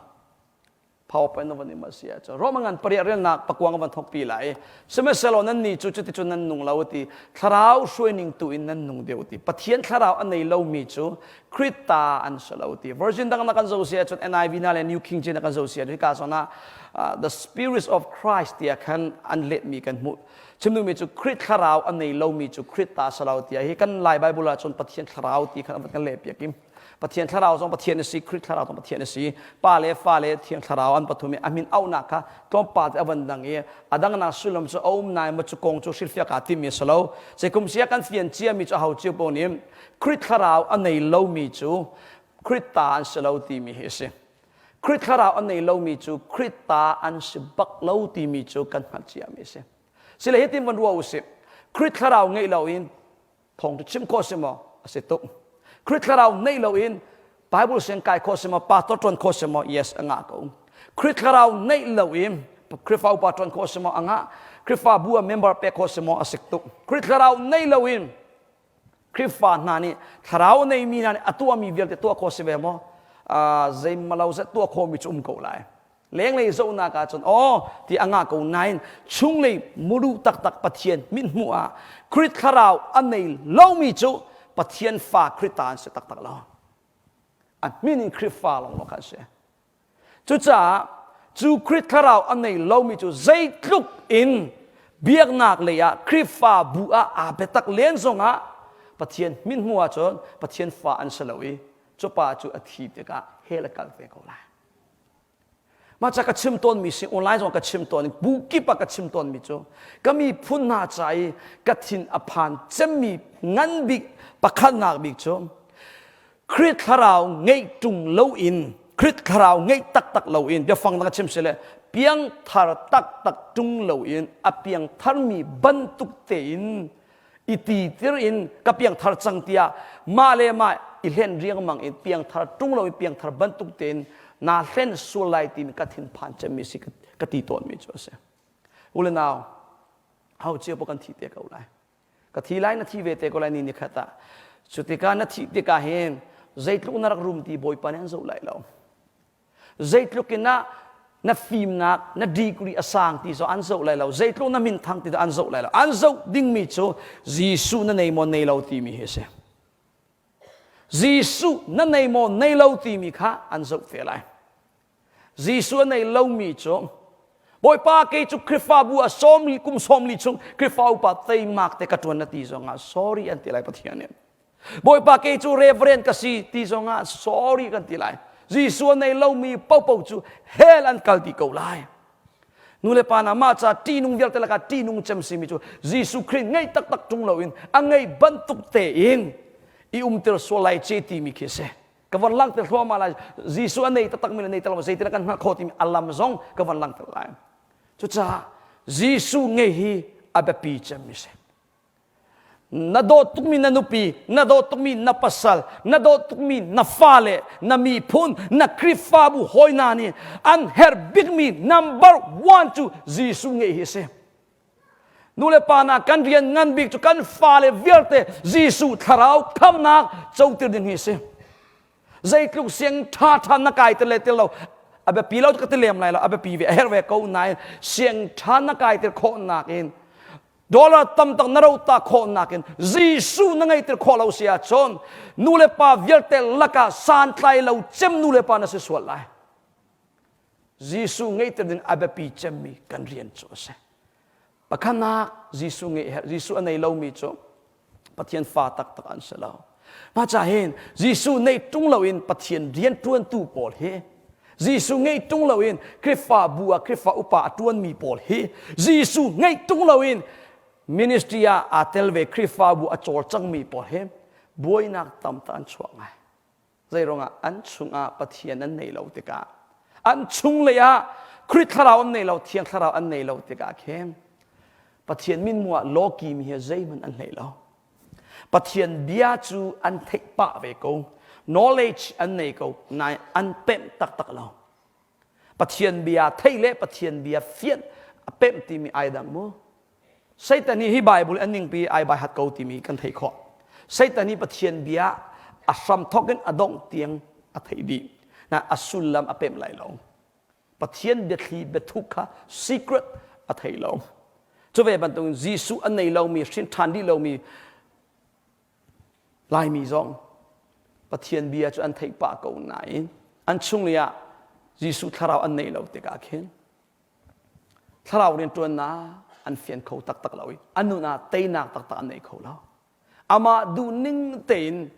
PowerPoint na von i ma si ahcun Rome ngan pariah relnak pakuang van thok pi lai. Sihmanhsehlaw nan nih cu cuticun nan nung lo ti thlarau hruaining tu in nan nung deuh ti Pathian thlarau a nei lomi cu Khrih ta an si lo ti version dang na kan zoh si ahcun NIV na le New King James na kan zoh si ahcun hika zawn ah the spirit of Christ tiah khan an letmi kan hmuh chim duhmi cu Khrih thlarau a nei lomi cu Khrih ta si lo tiah hi kan Lai Bible ahcun Pathian thlarau ti khan an kan leh piak i Pathian thlarau zong Pathian a si, Khrih thlarau zong Pathian a si. Pa le fa le Thiang Thlarau an pathum i a min auhnak kha tlawmpal te a van dang i a dangnak sullam cu a um nain ma cu kong cu hrilhfiak aa timmi a si lo. Zeikum sia kan fian ciami cu aho cio paoh nih Khrih thlarau a nei lomi cu Khrih ta an si lo timi hi a si. Khrih thlarau a nei lomi cu Khrih ta an si bak lo timi cu kan hngalh ciami a si. Sile hitin van ruah usih. Khrih thlarau ngeih loin thawng cu chim khawh si maw a si tuk Khrih thlarau neih loin Bible siang kai khawh si maw pastor ṭuan khawh si maw yes a ngah ko Khrih thlarau neih loin Khrihfa upa ṭuan khawh si maw a ngah Khrihfabu ah member pek khawh si maw a sik tuk Khrih thlarau neih loin Khrihfa hna nih thlarau neimi hna nih a tuahmi vialte tuah khawh si ve maw zeimalo zet tuah khawhmi cu um ko lai Lenglei zohnak ahcun aw ti a ngah ko nain chunglei muru taktak Pathian mithmuh ah Khrih thlarau a nei lomi cu Pathian fa Khrih ta an si taktak lo. A min in Khrihfa lawnglawng kha an si. Cucaah cu Khrih thlarau a nei lomi cu zeitluk in biaknak lei ah Khrihfabu ah aa biatak len zongah Pathian mithmuh ahcun Pathian fa an si lo i cu pa cu a thi tikah hell a kal ve ko lai. Mah ca ka chim tawnmi si online zong ka chim tawn bu kip ah ka chim tawnmi cu ka miphun hna ca i ka thin a phan cemmi ngan bik pakhatnak bik cu Khrih thlarau ngeih ṭung loin Krit thlarau ngeih taktak loin biafang dang chim sile piangthar taktak ṭung loin a piangtharmi bantuk tein i titir in ka piangthar cang tiah mah le mah i hlen riangmang in piangthar ṭung loin piangthar bantuk tein naa hlen sual lai timi ka thinphan cemmi si ka ti tawnmi cu a si. U le nau, ho cio paoh kan thi te ko lai. Ka thi lai na thi ve te ko lai ni ni khat ah. Cu tikah na thih tikah hin zeitluk na rak rum ti Bawipa nih an zoh lai lo. Zeitluk in ah na fimnak, na degree a sang ti zong an zoh lai lo. Zeitluk na minthang ti an zoh lai lo. An zoh dingmi cu Jesuh na nei maw nei lo timi hi a si. Jesuh na nei maw nei lo timi kha an zoh te lai. Jesuh a nei lomi cu Bawipa kei cu Khrihfabu ah sawmli kum sawmli chung Khrihfa upa teimak te ka ṭuan na ti zongah sorry an ti lai Pathian nih. Bawipa kei cu reverend ka si ti zongah sorry kan ti lai. Jesuh a nei lomi popo cu hell an kal dih ko lai. Nu le pa na mah ca ṭihnung vialte lakah ṭihnung cem simi cu Jesuh Khrih ngeih taktak ṭung loin a ngeih bantuk tein i umter sual lai ce timi khi a si. Ka von langhter thluahmah lai. Jesuh a nei taktakmi le nei tak lo zeitin kan hngalh khawh timi a lam zong ka von langhter lai. Cucaah Jesuh ngei hi a biapi cemmi si. Na dawt tukmi na nupi, na dawt tukmi na pasal, na dawt tukmi na fale, na miphun, na Khrihfabu hawi hna nih an herh bikmi number one cu Jesuh ngeih hi a si. Nu le pa hna kan rian ngan bik cu kan fale vialte Jesuh thlarau khamnak cotir ding hi a si. Zeitluk siang ṭha ṭha na kai tel le tel lo a biapi lo ka ti lem lai lo a biapi ve a herh ve ko nain siang ṭha na kai tir khawhnak in dollar tam tak na ro ta khawh nakin Jesuh na ngeihter khawh lo si ahcun nu le pa vialte lakah santlai lo cem nu le pa na si sual lai. Jesuh ngeihter ding a biapi cemmi kan rian cu a si. Pakhatnak Jesuh ngeih herh Jesuh a nei lomi cu Pathian fa taktak an si lo. Mah ca hin Jesuh neih ṭung loin Pathian rian ṭuantu pawl hi Jesuh ngeih ṭung loin Khrihfabu ah Khrihfa upa a ṭuanmi pawl hi Jesuh ngeih ṭung loin ministry ah aa tel ve Khrihfabu a cawlcangmi pawl hi buainak tam ta an chuah ngai. Zeiruangah an chungah Pathian an nei lo tikah an chung lei ah Khrih thlarau an nei lo Thiang thlarau an nei lo tikah khin Pathian min mu ah lawki mi hi zeihmanh an hlei lo. Pathian bia cu an theih pah ve ko. Knowledge an nei ko, nain an pemh taktak lo. Pathian bia theih le Pathian bia fianh a pemh timi ai dang mu. Satan hi hi Bible an ningpi ai bai hat ko timi kan theih khawh. Satan hi Pathian bia a hram thawk in a dongh tiang a theih dih. Na a sullam a pemh lai lo. Pathian biathli biathuk kha secret a thei lo. Cu ve bantukin Jesuh a nei lomi, hrin ṭhan rih lomi Laimi zong Pathian bia cu an theih pah ko nain an chung ah Jesuh thlarau an neih lo tikah khin thlarau rianṭuannak an fian kho taktak lo i an nun ah teinak taktak an nei kho lo. Amah duhning tein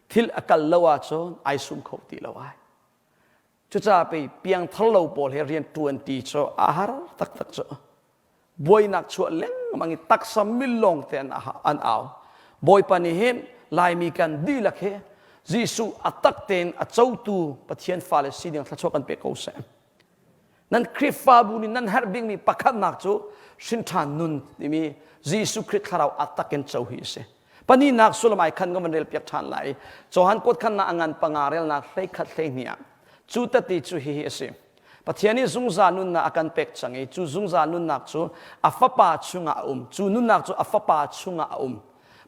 thil a kal lo ahcun ai sum kho ti lo ai. Cucaah pei piangthar lo pawl he rian ṭuan ti cu a har taktak cu. Buainak chuah lengmang i taksa mil lawng te an au. Bawipa nih hin Laimi kan dihlak hi Jesuh a tak tein a cotu Pathian fale si ding thluachuah kan pe ko seh. Nan Khrihfabu nih nan herh bikmi pakhatnak cu hrinṭhan nun timi Jesuh Khrih thlarau a tak in co hi a si. Pahnihnak sullam ai khan ka van rel piak ṭhan lai. Johan kuat khannak a ngan panga relnak 11 12 ah cu tati cu hihi a si. Pathian nih zungzal nunnak a kan pek cang i cu zungzal nunnak cu a fapa chungah a um. Cu nunnak cu a fapa chungah a um.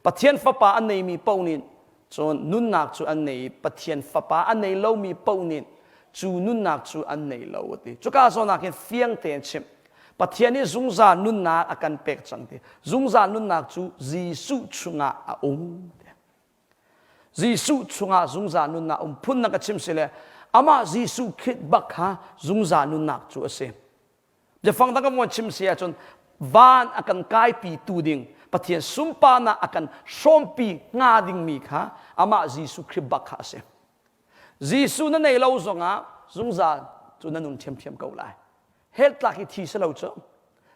Pathian fapa a neimi paoh nih cun nunnak cu an nei i Pathian fapa a nei lomi paoh nih cu nunnak cu an nei lo a ti. Cuka zawn ah khin fiang tein chimh. Pathian nih zungzal nunnak a kan pek cang ti. Zungzal nunnak cu Jesuh chungah a um. Jesuh chungah zungzal nunnak um phun na ka chim si le amah Jesuh Khrih bak kha zungzal nunnak cu a si. Biafang dang kan chim si ahcun van a kan kaipi tu ding Pathian sunparnak a kan hrawmpi hnga dingmi kha amah Jesuh Khrih bak kha a si. Jesuh na nei lo zongah zungzal cu na nun ṭhiamṭhiam ko lai. Hell tlak hi thi si lo cu.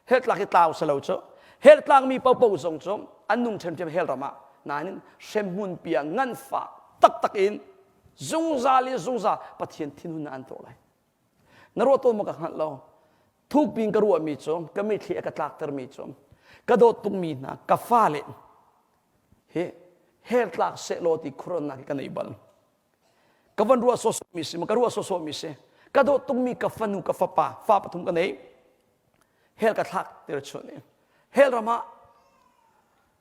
Hell tlak hi tlau si lo cu. Hell tlakmi paohpaoh zong cu an nung ṭhiamṭhiam hell ram ah. Nain hremhmun pia nganfah taktak in. Zungzal in zungzal Pathian thinhun an tuah lai. Na ruah tawn maw ka hngalh lo. Thukpi in ka ruahmi cu ka mitthli a ka tlaktermi cu ka dawt tukmi hna ka fale hi hell tlak sehlaw ti khuaruahnak hi ka nei bal. Ka van ruah sawsawhmi si ka ruah sawsawhmi si. Ka dawt tukmi ka fanu ka fapa fa pathum ka nei. Hell ka thlak tir chun i hell ram ah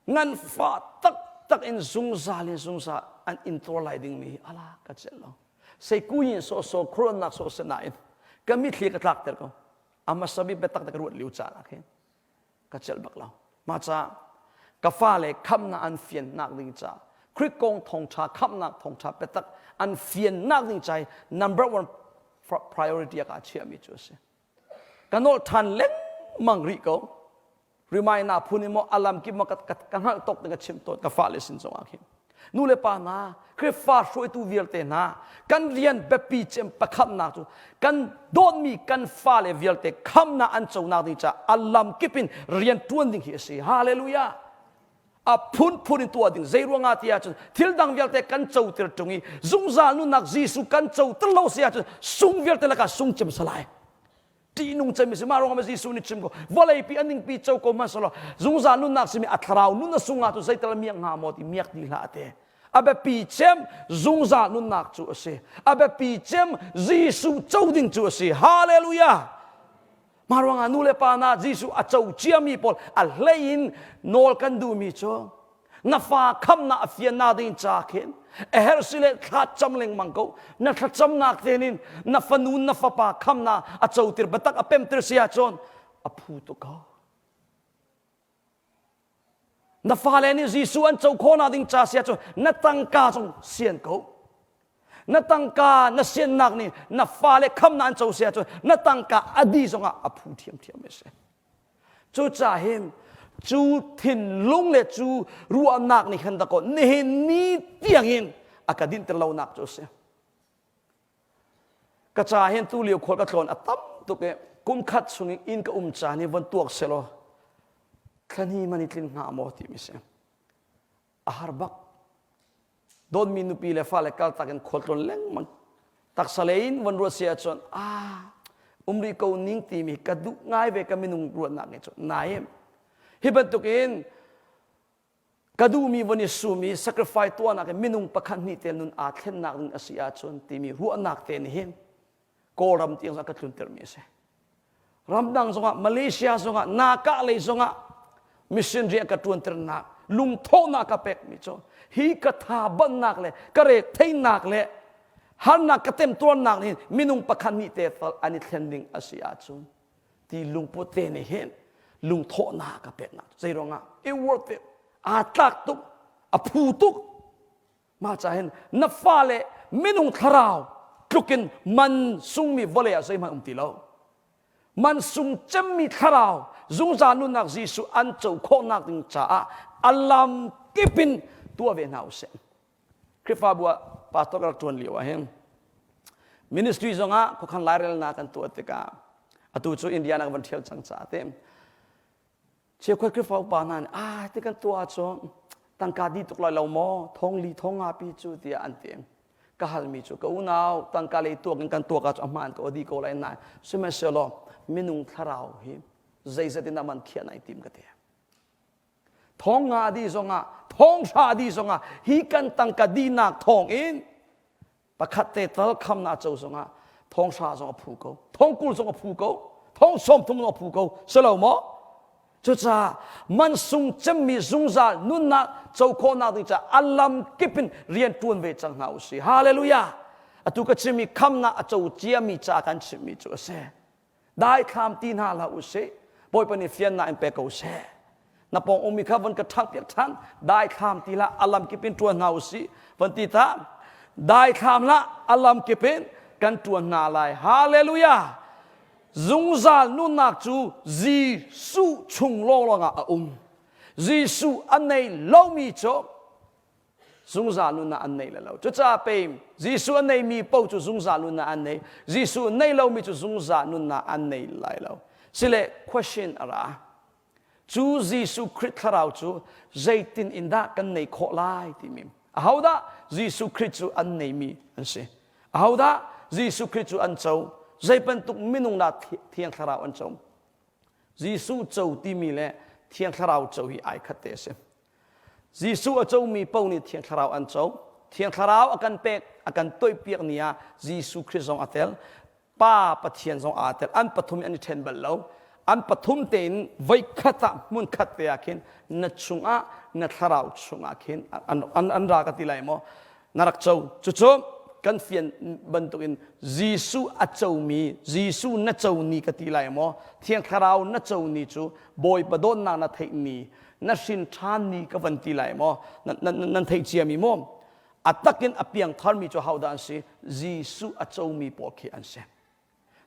nganfah taktak in zungzal in zungzal an intuar lai dingmi hi ala ka celh lo. Seikuyin sawhsawh khuaruahnak sawhsawh nain ka mitthli ka tlakter ko. A hmasa bik biatak te ka ruat lio caan ah khin ka celh bak lo. Mah caah ka fale khamnak an fiannak ding ca Khrih kong thawngṭha khamnak thawngṭha biatak an fiannak ding ca hi number one priority ah kaa chiahmi cu a si. Ka nolh ṭhan lengmang rih ko. Remind na phun in maw alam kip maw ka, ka, ka hngalh tok ka chimh tawn ka fale sin zongah khin. Nu le pa hna, Khrihfa hruaitu vialte hna, kan rian biapi cem pakhatnak cu kan dawtmi kan fale vialte khamnak an conak ding caah a lam kip in rian ṭuan ding hi a si. Hallelujah! A phunphun in tuah ding zei ruangah ti ahcun thil dang vialte kan coter ṭung i zungzal nunnak Jesuh kan coter lo si ahcun sung vialte lakah sung cem salai. Ṭihnung cem si mah ruangah Jesuh nih chim ko vawleipi a ningpi co ko hmanhsehlaw zungzal nunnak simi a thlarau nun a sungah cu zeital miak hnga maw ti miak ti hlah te a biapi cem zungzal nunnak cu a si a biapi cem Jesuh co ding cu a si hallelujah mah ruangah nu le pa na Jesuh a co ciami pawl a hlei in nawl kan duhmi cu na fa khamnak a fiannak ding ca khin a herh si le thla cam lengmang ko na thlacamnak ten in na fanu na fapa khamnak a cotir biatak a pemtir si ahcun a phu tuk ko na fale nih Jesuh an co khawhnak ding ca si ahcun na tangka zong sian ko na tangka na siannak nih na fale khamnak an co si ahcun na tangka a di zongah a phu ṭhiamṭhiam a si Cucaah hin cu thinlung le cu ruahnak nih khan dakaw nihin ni tiangin a ka dinhter lonak cu a si. Ka ca hin tu lio khual ka tlawn a tam tuk i kum khat chung in inn ka um caan hi von tuak selaw thlani man i tlin hnga maw timi si. A har bak. Dawtmi nupi le fale kaltak in khualtlawn lengmang taksa lei in von ruat si ahcun ah um rih ko ning timi ka duh ngai ve ka minung ruahnak nih cun nain hi bantukin ka duhmi von i sum i sacrifice tuahnak in minung pakhat hnih te nun aa thlennak ding a si ahcun timi ruahnak te nih hin Kawlram tiang zong ka tluntermi a si. Ramdang zongah Malaysia zongah Naka lei zongah mission rian ka ṭuanternak lungthawhnak ka pekmi cu hi ka tha bannak le ka re theinak le harnak ka temtuarnak nih minung pakhat nih te tal an i thlen ding a si ahcun ti lungput te nih hin lungthawhnak ka peknak zei ruangah it worth it aa tlak tuk a phu tuk Mah ca hin na fale minung thlarau tlukin man sungmi vawlei ah zeihmanh um ti lo. Man sung cemmi thlarau zungzal nunnak Jesuh an co khawhnak ding caah a lam kip in tuah ve hna usih. Khrihfabu ah pastor ka rak ṭuan lio ah hin ministry zongah khuakhan lairelnak kan tuah tikah atu cu Indiana ka van ṭhial cang caah te Cheukhat Khrihfa upa hna nih ah ti kan tuah ahcun tangka dih tuk lai lo maw thong li thong nga pi cu tiah an ti. Ka halmi cu ka unau tangka lei tuak in kan tuak ahcun a hmaan ko a dih ko lai nain sihmanhsehlaw minung thlarau hi zeizat in dah man khiah nai tim ka ti. Thong nga dih zongah thong hra dih zongah hi kan tangka dihnak thong in pakhat te tal khamnak co zongah thong hra zong a phu ko thong 20 zong a phu ko thong 30 zong a phu ko si lo maw cucaah mansung cemmi zungzal nunnak co khawhnak ding caah a lam kip in rian ṭuan ve cang hna usih hallelujah atu ka chimmi khamnak a co ciami ca kan chimmi cu a si Daithlam ti hna hlah usih. Bawipa nih fiannak in pe ko seh. Na pawng ummi kha von ka ṭhangpiak ṭhan. Daithlam ti hlah, a lam kip in ṭuan hna usih. Von ti ta. Daithlam hlah, a lam kip in kan ṭuan hna lai. Hallelujah! Zungzal nunnak cu Jesuh chung lawnglawng ah a um. Jesuh a nei lomi cu zungzal nunnak an nei lo. Cucaah pei Jesuh a neimi paoh cu zungzal nunnak an nei. Jesuh nei lomi cu zungzal nunnak an nei lai lo. Sile question a ra. Cu Jesuh Khrih thlarau cu zeitin in dah kan nei khawh lai timi. Ahodah Jesuh Khrih cu an neimi an si? Ahodah Jesuh Khrih cu an co? Zei bantuk minung dah Thiang Thlarau an co? Jesuh co timi le Thiang Thlarau co hi ai khat te a si. Jesuh a comi paoh nih Thiang Thlarau an co. Thiang Thlarau a kan pek, a kan toihpiak ni ah Jesuh Khrih zong a tel. Pa Pathian zong aa tel. An pathum in an i ṭhen bal lo. An pathum tein voikhat ah hmunkhat te ah khin na chungah na thlarau chungah khin an, an, an ra ka ti lai maw na rak co. Cucu kan fian bantukin Jesuh a comi Jesuh na co ni ka ti lai maw Thiang Thlarau na co ni cu Bawipa dawtnak na theih ni na hrin ṭhan ni ka van ti lai maw nan, nan, nan theih ciami maw A takin a piangtharmi cu hodah an si? Jesuh a comi pawl khi an si.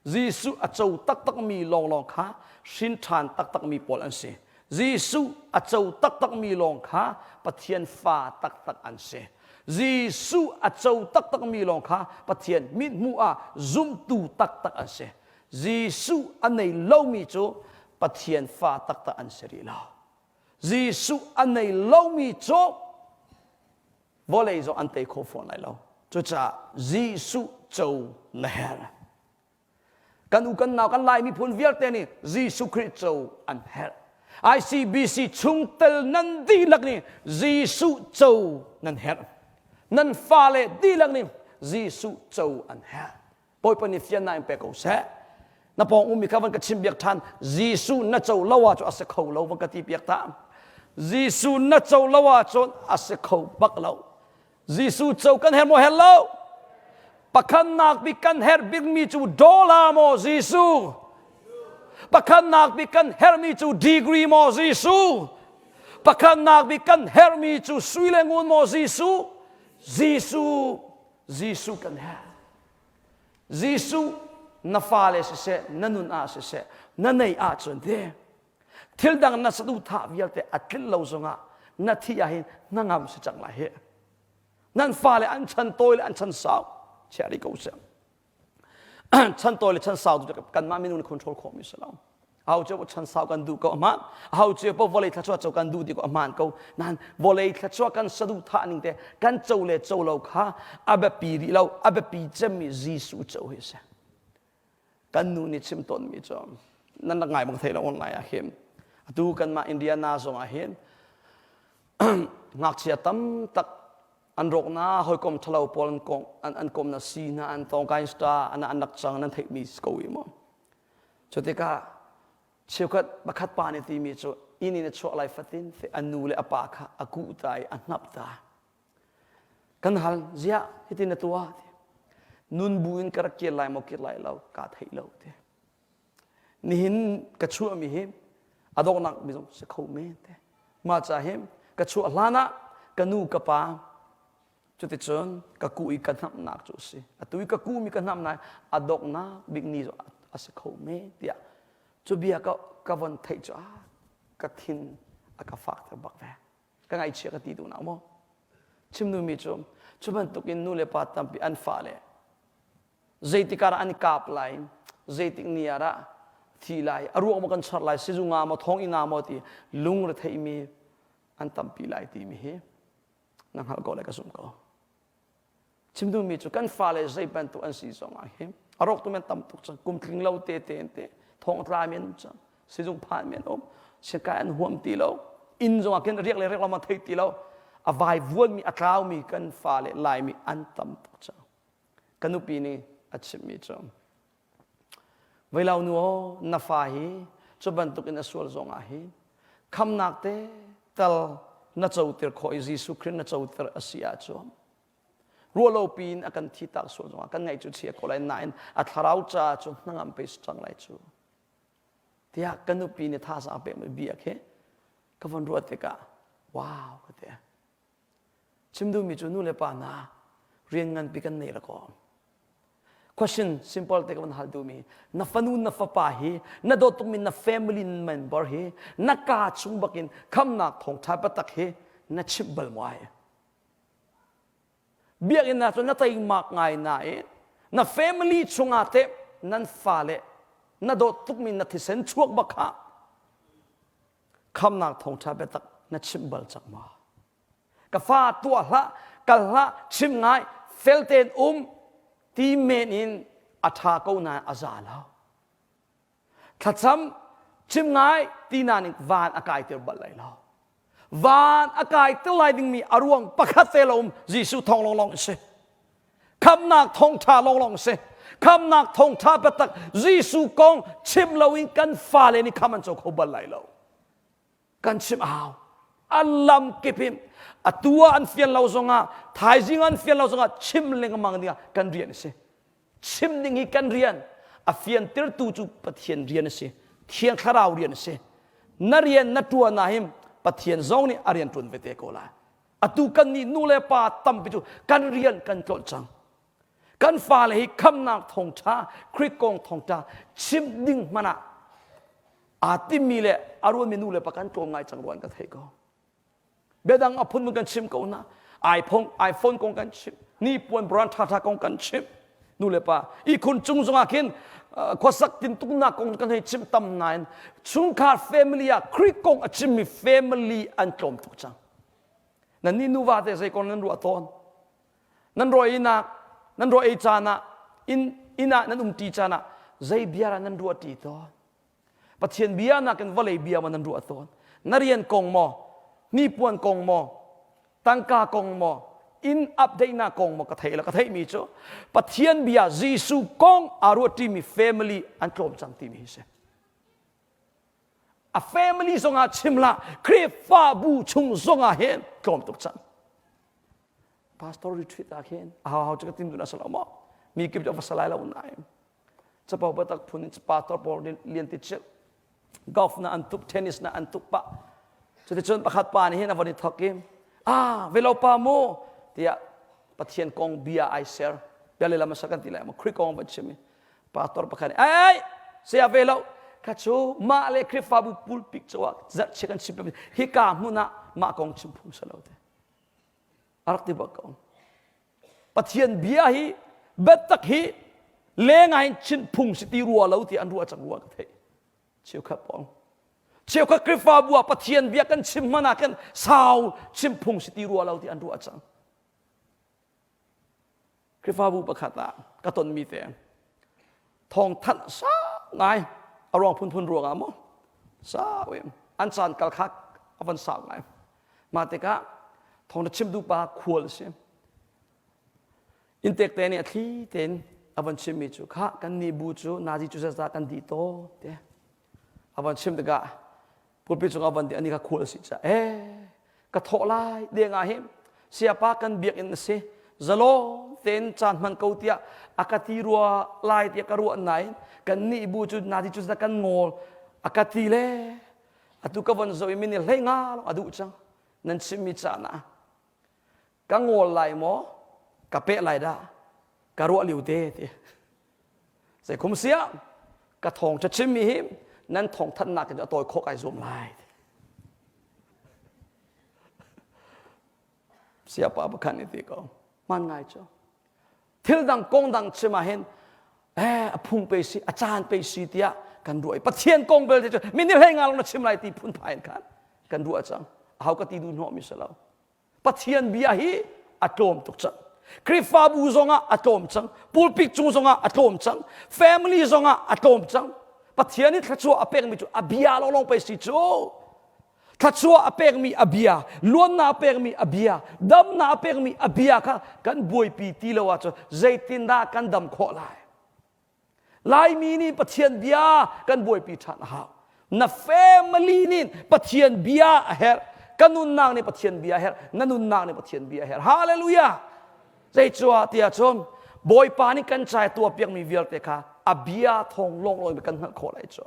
Jesuh a co taktakmi lawnglawng kha hrin ṭhan taktakmi pawl an si. Jesuh a co taktakmi lawng kha Pathian fa taktak an si. Jesuh a co taktakmi lawng kha Pathian mithmuh ah zumtu taktak an si. Jesuh a nei lomi cu Pathian fa taktak an si rih lo. Jesuh a nei lomi cu vawlei zong an tei kho fawn lai lo. Cucaah Jesuh co na herh. Kan u kan nau kan Lai miphun vialte nih Jesuh Khrih co an herh. ICBC chungtel nan dihlak nih Jesuh co nan herh. Nan fale dihlak nih Jesuh co an herh. Bawipa nih fiannak in pe ko seh. Na pawng ummi kha van ka chim biak ṭhan. Jesuh na co lo ahcun a si kho lo van ka ti piak ta. Jesuh na co lo ahcun a si kho bak lo. Jesuh co kan herh maw herh lo? Pakhatnak bik kan herh bikmi cu dollar maw Jesuh? Pakhatnak bik kan herhmi cu degree maw Jesuh? Pakhatnak bik kan herhmi cu sui le ngun maw Jesuh? Jesuh Jesuh kan herh. Jesuh na fale siseh, na nun ah siseh, na nei ahcun te thil dang na saduhthah vialte a tlinh lo zongah na thih ah hin hnangam si cang lai hi. Nan fale an chan tawi le an chan sau chia rih ko seh. Chan tawi le chan sau tu kanmah minung nih control khawhmi si lo. Aho cio chan sau kan duh ko ahmaan. Aho cio paoh vawlei thluachuah co kan duh ti ko ahmaan ko. Nain vawlei thluachuah kan saduhthah ning te kan co le co lo kha a biapi rih lo. A biapi cemmi Jesuh co hi a si. Kan nu nih chim tawnmi cu nan rak ngai bang thei lo online ah hin. Atu kanmah Indiana zong ah hin ngakchia tam tak an rawk na hawikom ṭhalo pawl an kong an an kom na si hna an tong kain star an an rak cang nan theihmi ko i maw Cutikah cheukhat pakhat pa nih timi cu inn in a chuah lai fatin te a nu le a pa kha a kuh ta i a hnap ta. Kan hal, ziah hitin na tuah? Ti. Nun bu in ka rak kir lai maw kir lai lo kaa theih lo ti. Nihin ka chuahmi hi a donghnak mi zong si kho men te. Mah ca hi ka chuah hlan ah ka nu ka pa Cuticun ka kuh i ka hnamhnak cu a si. Atu i ka kuhmi ka hnamhnak a donghnak bik ni cu a si kho men tiah cu bia ka, ka von theih cu ah ka thin a ka fakter bak ve. Ka ngaihchia ka ti duh nak maw? Chim duhmi cu cu bantukin nu le pa tampi an fale zeitik ah dah an i kap lai, zeitik ni ah dah thi lai, a ruak maw kan char lai, sizung ah maw, thonginn ah maw ti lungre theimi an tampi lai timi hi na hngalh ko le ka zumh ko chim duhmi cu kan fale zei bantuk an si zong ah hin a rawk tu men tam tuk cang kum tling lo te te te thong tla mi an um cang sizung phan mi an um sikai an huam ti lo inn zong ah khin riak le riak lo ma thei ti lo a vai vuan mi a tlau mi kan fale lai mi an tam tuk cang ka nupi nih a chimmi cu Veilau nu aw, na fa hi cu bantukin a sual zong ah hin khamnak te tal na coter khawh i Jesuh Khrih na coter a si ahcun ruahlopi in a kan thi tak sual zongah kan ngaih cu chia ko lai nain a thlarau caah cu hnangam pe cang lai cu tiah ka nupi nih thazaang pekmi bia khi ka von ruah tikah wow ka ti Chim duhmi cu nu le pa hna rian nganpi kan nei rakaw. Question simple te ka van hal duhmi na fanu na fapa hi na dawt tukmi na family member hi na ka chung bakin khamnak thawngtha biatak hi na chimh bal maw ai? Biakinn ah cun na teimak ngai nain na family chungah teh nan fale na dawt tukmi na thisen chuak bak kha Khamnak thawngṭha biatak na chimh bal cang maw? Ka fa tuah hlah. Kal hlah, chim ngai, fel tein um ti men in a ṭha ko nain a za lo. Thlacam chim ngai ti nain van a kaiter bal lai lo. Van a kaiter lai dingmi a ruang pakhat te lo um Jesuh thawng lawnglawng a si. Khamnak thawngṭha lawnglawng a si. Khamnak thawngṭha biatak Jesuh kong chim loin kan fale nih kham an co kho bal lai lo. Kan chimh a hau. A lam kip in atu ah an fian lo zongah thaizing an fian lo zongah chim lengmang dingah kan rian a si. Chim ding hi kan rian. A fiantertu cu Pathian rian a si. Thiang Thlarau rian a si. Na rian na ṭuan ah hin Pathian zong nih a rian ṭuan ve te ko lai. Atu kan nih nu le pa tampi cu kan rian kan tlolh cang. Kan fale hi khamnak thawngṭha, Khrih kong thawngṭha chim ding hmanh ah aa timmi le a ruanmi nu le pa kan tlawm ngai cang rua an ka theih ko. Biadang a phunphun kan chim ko na. iPhone iPhone kong kan chim. Ni puan brand ṭhaṭha kong kan chim. Nu le pa ihkhun cung zongah khin khuasak tintuknak kong kan hei chim tam nain chungkhar family ah Khrih kong a chimmi family an tlawm tuk cang. Nan nih nuva te zei kong nan ruah tawn? Nan raw einak, nan raw ei caan ah inn inn ah nan umṭi caan ah zei bia dah nan ruah ṭi tawn? Pathian bia nakin vawlei bia maw nan ruah tawn? Na rian kong maw? Hnipuan kong maw? Tangka kong maw? Inn update-nak kong maw ka theih lo. Ka theihmi cu Pathian bia Jesuh kong aa ruahṭimi family an tlawm cang timi hi si. A family zongah chim hlah, Khrihfabu chung zongah hin tlawm tuk cang. Pastor retreat ah khin a hau hau cu ka tim dun a si lo maw? Mi kip cu a va salai lo nain. Capo biatak phun in pastor pawl lian ti chilh golf na an tuk tennis na an tuk pah cuticun pakhat pa nih hin a von i thok i ah velo pa mu tiah Pathian kong bia ai ser bia lehlam a sa kan ti lai maw Khrih kong van chim i pastor pakhat nih ai saya ve lo kha cu mah le Khrihfabu pulpit cu ah zarhchia kan chim hika hmun ah mah kong chim phung si lo te a rak ti bak ko Pathian bia hi biatak hi lengah hin chim phung si ti rua lo ti an ruah cang rua ka theih cheukhat pawng cheukhat Khrihfabu ah Pathian bia kan chim hmanh ah khan sau chim phung si ti rua lo ti an ruah cang Khrihfabu pakhat ah ka tonmi te thawngthanh sau ngai a ruang phunphun ruangah maw sau em an caan kal kha a van sau ngai mah tikah thawng na chim duh pa khual a si inntek te nih a thli tein a van chimmi cu kha kan nih bu cu nazi cu zaza kan dih to te a van chim tikah pulpit cungah van di ani kha khual a si ca eh ka thawh lai deng ah hin siapa kan biakinn a si zalong tein caan hman ko tiah a ka ti rua lai tiah ka ruah nain kan nih bu cu nazi cu kan ngawl a ka ti le atu ka von zo i min hlei nga a duh cang nan chimmi caan ah ka ngawl lai maw ka peh lai dah ka ruah liu te ti Zeikhum siah ka thawngṭha chimmi hi nan thawngthanhnak in a tawi khawh kai zuam lai. Siapa pakhat nih ti ko. Man ngai cu. Thil dang kong dang chim ah hin eh a phung pe si a caan pe si tiah kan ruah i Pathian kong belte cu min hlei nga long na chim lai ti phunphai in khan kan ruah cang. Ahau ka ti duh hnawh mi si lo. Pathian bia hi a tlawm tuk cang. Khrihfabu zongah a tlawm cang. Pulpit cung zongah a tlawm cang. Family zongah a tlawm cang. Pathian nih thluachuah a pekmi cu a bia lawnglawng pei si cu. Thluachuah a pekmi a bia, luannak a pekmi a bia, damnak a pekmi a bia kha kan buaipi ti lo ahcun zeitindah kan dam khawh lai? Laimi nih Pathian bia kan buaipi ṭhan a hau. Na family nih Pathian bia a herh. Ka nunnak nih Pathian bia a herh. Na nunnak nih Pathian bia a herh. Hallelujah! Zeicuah tiah cun Bawipa nih kan cai tuah piakmi vialte kha a bia thawng lawnglawng in kan hngalh khawh lai cu.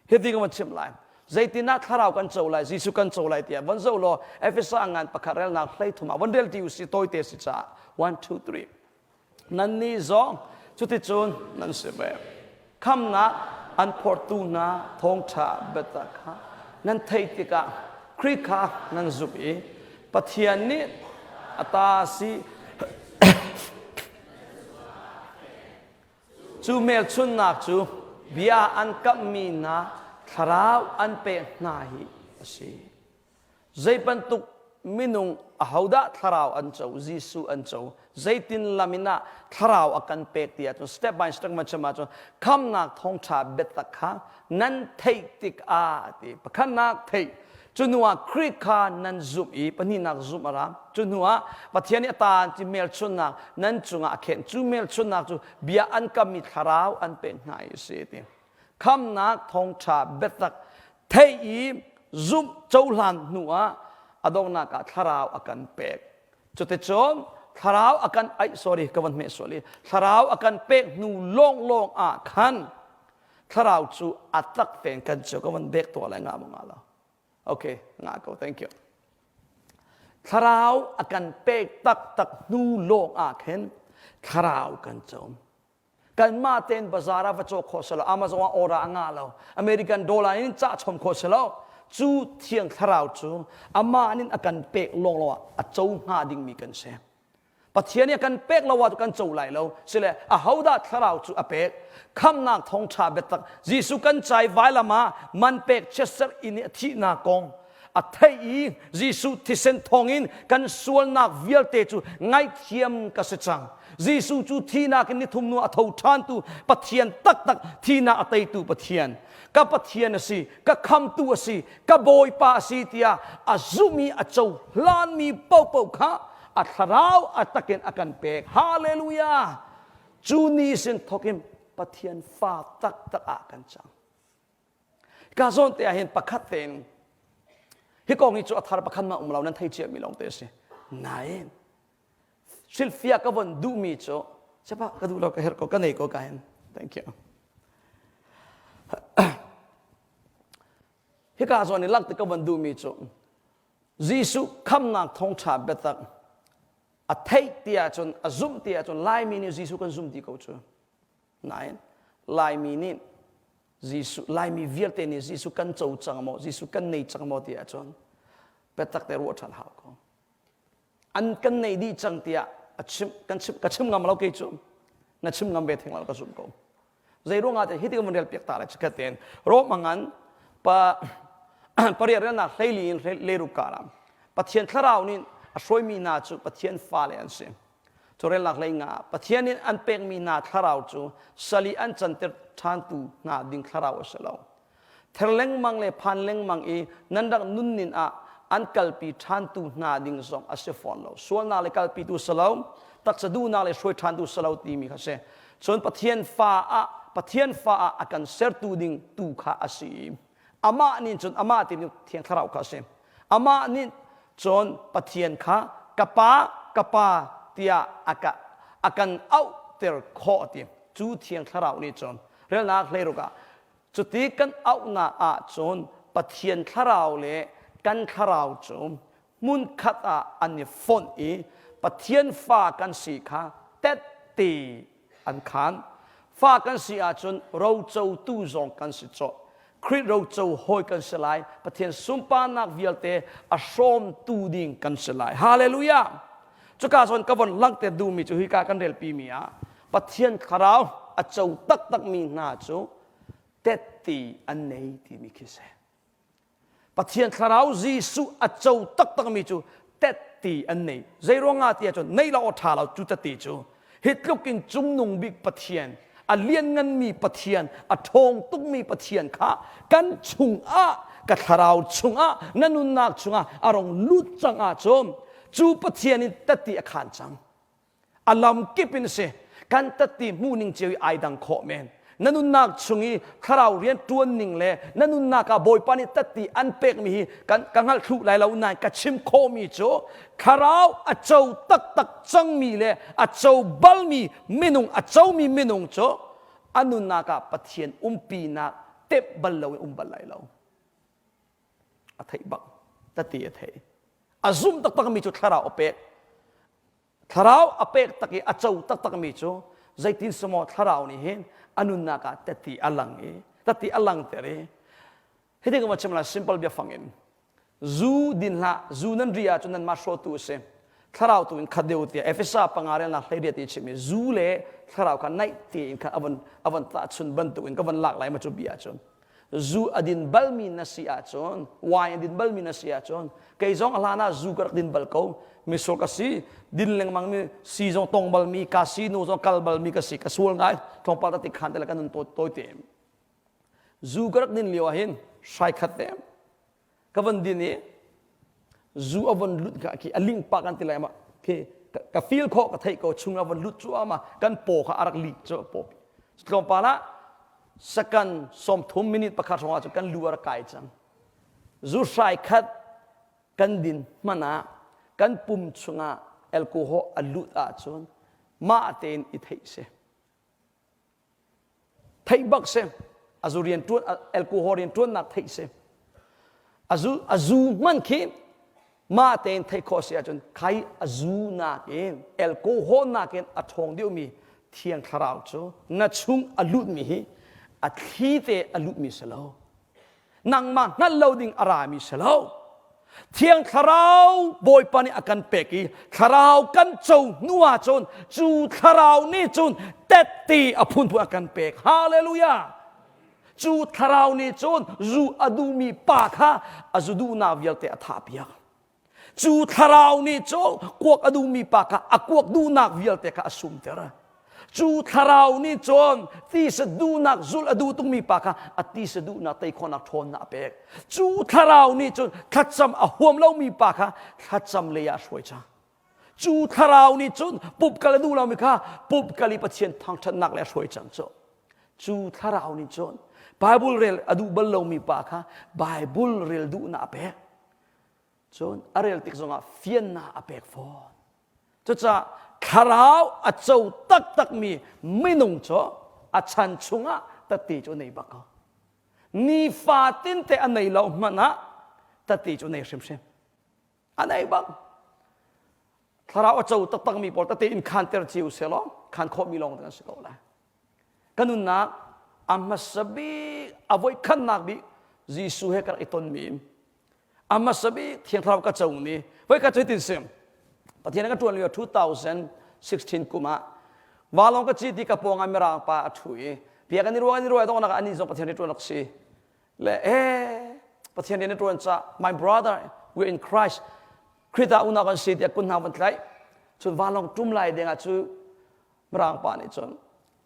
Hiti ka van chimh lai. Zeitinah thlarau kan co lai, Jesuh kan co lai tiah van zoh law Efesa ngan pakhat relnak 13 ah van rel ti usih tawite si caah 1 2 3 Nannih zong cuticun nan si ve. Khamnak an phortu hna thawngṭha biatak kha nan theih tikah Khrih kha nan zumh i Pathian nih a ta si cu hmelchunhnak cu bia an kamhmi hna thlarau an pek hna hi a si. Zei bantuk. minung ahodah thlarau an co, Jesuh an co, zeitin lam in ah thlarau a kan pek ti ahcun step by step ma chim ahcun khamnak thawngṭha biatak kha nan theih tikah ti pakhatnak theih cu hnu ah Khrih kha nan zumh i pahnihnak zumh a ra cu hnu ah Pathian nih a ta ti hmelchunhnak nan cungah a khenh cu hmelchunhnak cu bia an kammi thlarau an pek hna i a si ti khamnak thawngṭha biatak theih i zumh cohlan hnu ah a donghnak ah thlarau a kan pek cuticun thlarau a kan ai sorry ka van hmeh sual i thlarau a kan pek hnu lawnglawng ah khan thlarau cu a tak tein kan cu ka van bek tuah lai nga maw nga lo okay nga ko thank you thlarau a kan pek taktak hnu lawng ah khin thlarau kan co kanmah tein bazar ah va cawk khawh si lo Amazon ah order a ngah lo American dollar in cah chom khawh si lo cu thiang thlarau cu amah nin a kan pek lawnglawng ah a co hnga dingmi kan si Pathian nih a kan pek lo ah kan co lai lo sile ahodah thlarau cu a pek khamnak thawngṭha biatak Jesuh kan cai vailam ah man pek chiatserh in a thihnak kong a theih i Jesuh thisen thawngin kan sualnak vialte cu ngaihthiam ka si cang. Jesuh cu thihnak in nithum nu a tho ṭhantu Pathian taktak thihnak a teitu Pathian. Ka Pathian a si, ka khamtu a si, ka Bawipa a si tiah a zumh i a cohlanmi paohpaoh kha a thlarau a takin a kan pek. Hallelujah! Cu ni sin thawkin Pathian fa taktak ah kan cang. Ka zawn te ah hin pakhat tein hi kong hi cu a thar pakhat ma um lo nan thei cia mi lawng te a si. Nain hrilhfiah ka von duhmi cu Siapa ka duh lo ka herh ko ka nei ko ka hin. Thank you. Hika zawn i lak te ka von duhmi cu Jesuh khamnak thawngṭha biatak a theih ti ahcun a zumh ti ahcun Laimi nih Jesuh kan zum ti ko cu. Nain Laimi nih Jesuh Laimi vialte nih Jesuh kan co cang maw Jesuh kan nei cang maw ti ahcun biatak te ruah ṭhan hau ko. An kan nei dih cang tiah a chim kan chim ka chim ngam lo kei cu na chim ngam ve theng lo ka zumh ko. Zei ruangah te hi ti kan rel piak ta lai chikat tein Rom ngan pa pariat relnak hleili in leiruk kar Pathian thlarau nih a hruaimi hna cu Pathian fale an si. Carelnak hlei nga Pathian in an pekmi hna thlarau cu sali an canter ṭhantu hna ding thlarau a si lo. Ther lengmang le phan lengmang i nan rak nunnin ah an kalpi ṭhantu hna ding zong a si fawn lo. Sualnak le kalpitu si lo, taksa duhnak le hruai ṭhantu si lo timi kha si. Cun Pathian fa ah Pathian fa ah a kan sertu ding tu kha a si. Amah nih cun amah timi Thiang Thlarau kha a si. Amah nih cun Pathian kha ka pa ka pa tiah a ka a kan auhter khawh ti cu Thiang Thlarau nih cun relnak hleiruk ah cuti kan auhnak ah cun Pathian Thlarau le kan thlarau cu hmunkhat ah an i fonh i Pathian fa kan si kha tette an khaan. Fa kan si ahcun rocotu zong kan si cawh. Khrih roco hawi kan si lai. Pathian sunparnak vialte a hrawmtu ding kan si lai. Hallelujah! Cuka zawn ka von langhter duhmi cu hika kan relpi mi ah Pathian thlarau a co taktakmi hna cu tette an nei timi khi si. Pathian thlarau Jesuh a co taktakmi cu tette an nei. Zei ruangah ti ahcun nei lo aw ṭha lo cu tette cu. Hi tluk in cungnung bik Pathian, a liannganmi Pathian, a ṭhawng tukmi Pathian kha kan chungah, ka thlarau chungah, na nunnak chungah a rong lut cang ahcun cu Pathian in tette a khaan cang. A lam kip in si kan tatti hmuhning cio i ai dang khawh men. Na nunnak chung i thlarau rian ṭuan ning le na nunnak ah Bawipa nih tatti an pekmi hi kan ka hngalh thlu lai lo nain ka chim khawhmi cu thlarau a co taktak cangmi le a co balmi minung a comi minung cu a nunnak ah Pathian umpinak tep bal lo in um bal lai lo. A theih bak tatti a thei. A zum taktakmi cu thlarau a pek. Thlarau a pek tak i a co taktakmi cu zeitin semaw thlarau nih hin a nunnak ah tati a lang i tati a langter i hiti ka va chim lai simple biafang in zu din hlah zu nan ri ahcun nanmah hrawtu a si thlarau tu in khat deuh tiah Efesa panga relnak hleiriat i chim i zu le thlarau kha naih tein kha a von a von tahchun bantuk in ka von lak lai ma cu bia cun. Zu a din balmi na si ahcun, wine a din balmi na si ahcun, kei zong a hlan ah zu ka rak din bal ko. Misual ka si, din lengmang mi si zong tong balmi, ka si nu zong kal balmi ka si, ka sual ngai, tlawmpal ta ti khan te le ka nun tawi tawi te. Zu ka rak din lio ah hin hrai khat te ka van din i zu a von lut ka khi a ling pa kan ti lai ma khi ka feel khawh ka theih ko chung a von lut cu ama kan paw kha a rak lik cu paw tlawmpal ah second 30 minute pakhat hrawng ah cu kan lu a rak kai cang zu hrai khat kan din hman ah kan pum chungah alcohol a lut ahcun mah tein i theih si Theih bak si. A zu rian ṭuan alcohol rian ṭuannak theih si. A zu a zu hman khi mah tein theih khawh si ahcun khai a zu nakin alcohol nakin a ṭhawng deuhmi thiang thlarau cu na chung a lutmi hi a thli te a lutmi si lo. Nangmah hngalh lo ding a rami si lo. Thiang Thlarau Bawipa nih a kan pek i Thlarau kan co hnu ahcun cu Thlarau nih cun tette a phunphun a kan pek. Hallelujah! Cu Thlarau nih cun zu a duhmi pa kha a zu duhnak vialte a thahpiak. Cu thlarau nih cu kuak a duhmi pa kha a kuak duhnak vialte kha a sumter. Cu thlarau nih cun tisa duhnak zulh a duh tukmi pa kha a tisa duhnak tei khawhnak ṭhawnnak a pek. Cu thlarau nih cun thlacam a huam lomi pa kha thlacam lei ah a hruai cang. Cu thlarau nih cun pumh kal a duh lomi kha pumh kal i Pathian thangṭhatnak le a hruai cang cu. Cu thlarau nih cun Bible rel a duh bal lomi pa kha Bible rel duhnak a pek. Cun a rel tik zongah fiannak a pek fawn. Cucaah thlarau a co taktakmi minung cu a chan chungah tati cu a nei bak ko. Nifatin te a nei lo hmanh ah tati cu a nei hrimhrim. A nei bak. Thlarau a co taktakmi pawl tati in khanter cio selaw khan khawhmi lawng te kan si ko lai. Ka nunnak a hmasa bik a voikhatnak bik Jesuh he ka rak i tonmi a hmasa bik Thiang Thlarau ka co ni voikhat cu hitin sim Pathian ka ṭuan lio 2016 kum ah valong ka ci ti ka pawng ah mirang pa a ṭhu i bia kan i ruah kan i ruah dongnak anih zong Pathian rian ṭuan rak si le eh Pathian rian ṭuan ca my brother we in Christ Khrih ah unau kan si tiah kun hna van tlaih cun vanlawng ṭum lai ding ah cu mirang pa nih cun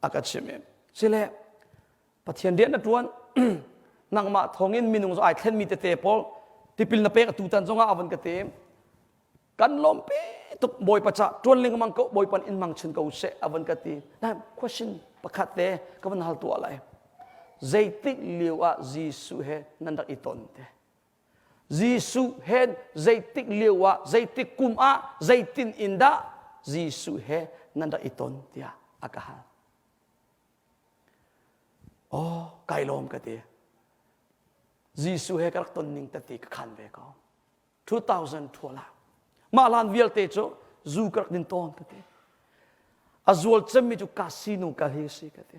a ka chim i sile Pathian rian na ṭuan nangmah thawngin minung zong ai thlenmi tete pawl tipil na pek atu tan zongah a van ka ti kan lawmpi tuk bawipa ca ṭuan lengmang ko bawipa in mang chin ko seh a van ka ti na question pakhat te ka van hal tuah lai zeitik lio ah Jesuh he nan rak i ton te Jesuh he zeitik lio ah zeitik kum ah zeitin in dah Jesuh he nan rak i ton tiah a ka hal. Oh, kai lawm ka ti. Jesuh he ka rak ton ning tete ka khan ve ko. 2012 ah. Mah hlan vialte cu zu ka rak din tawn ka ti. A zual cemmi cu casino kal hi si ka ti.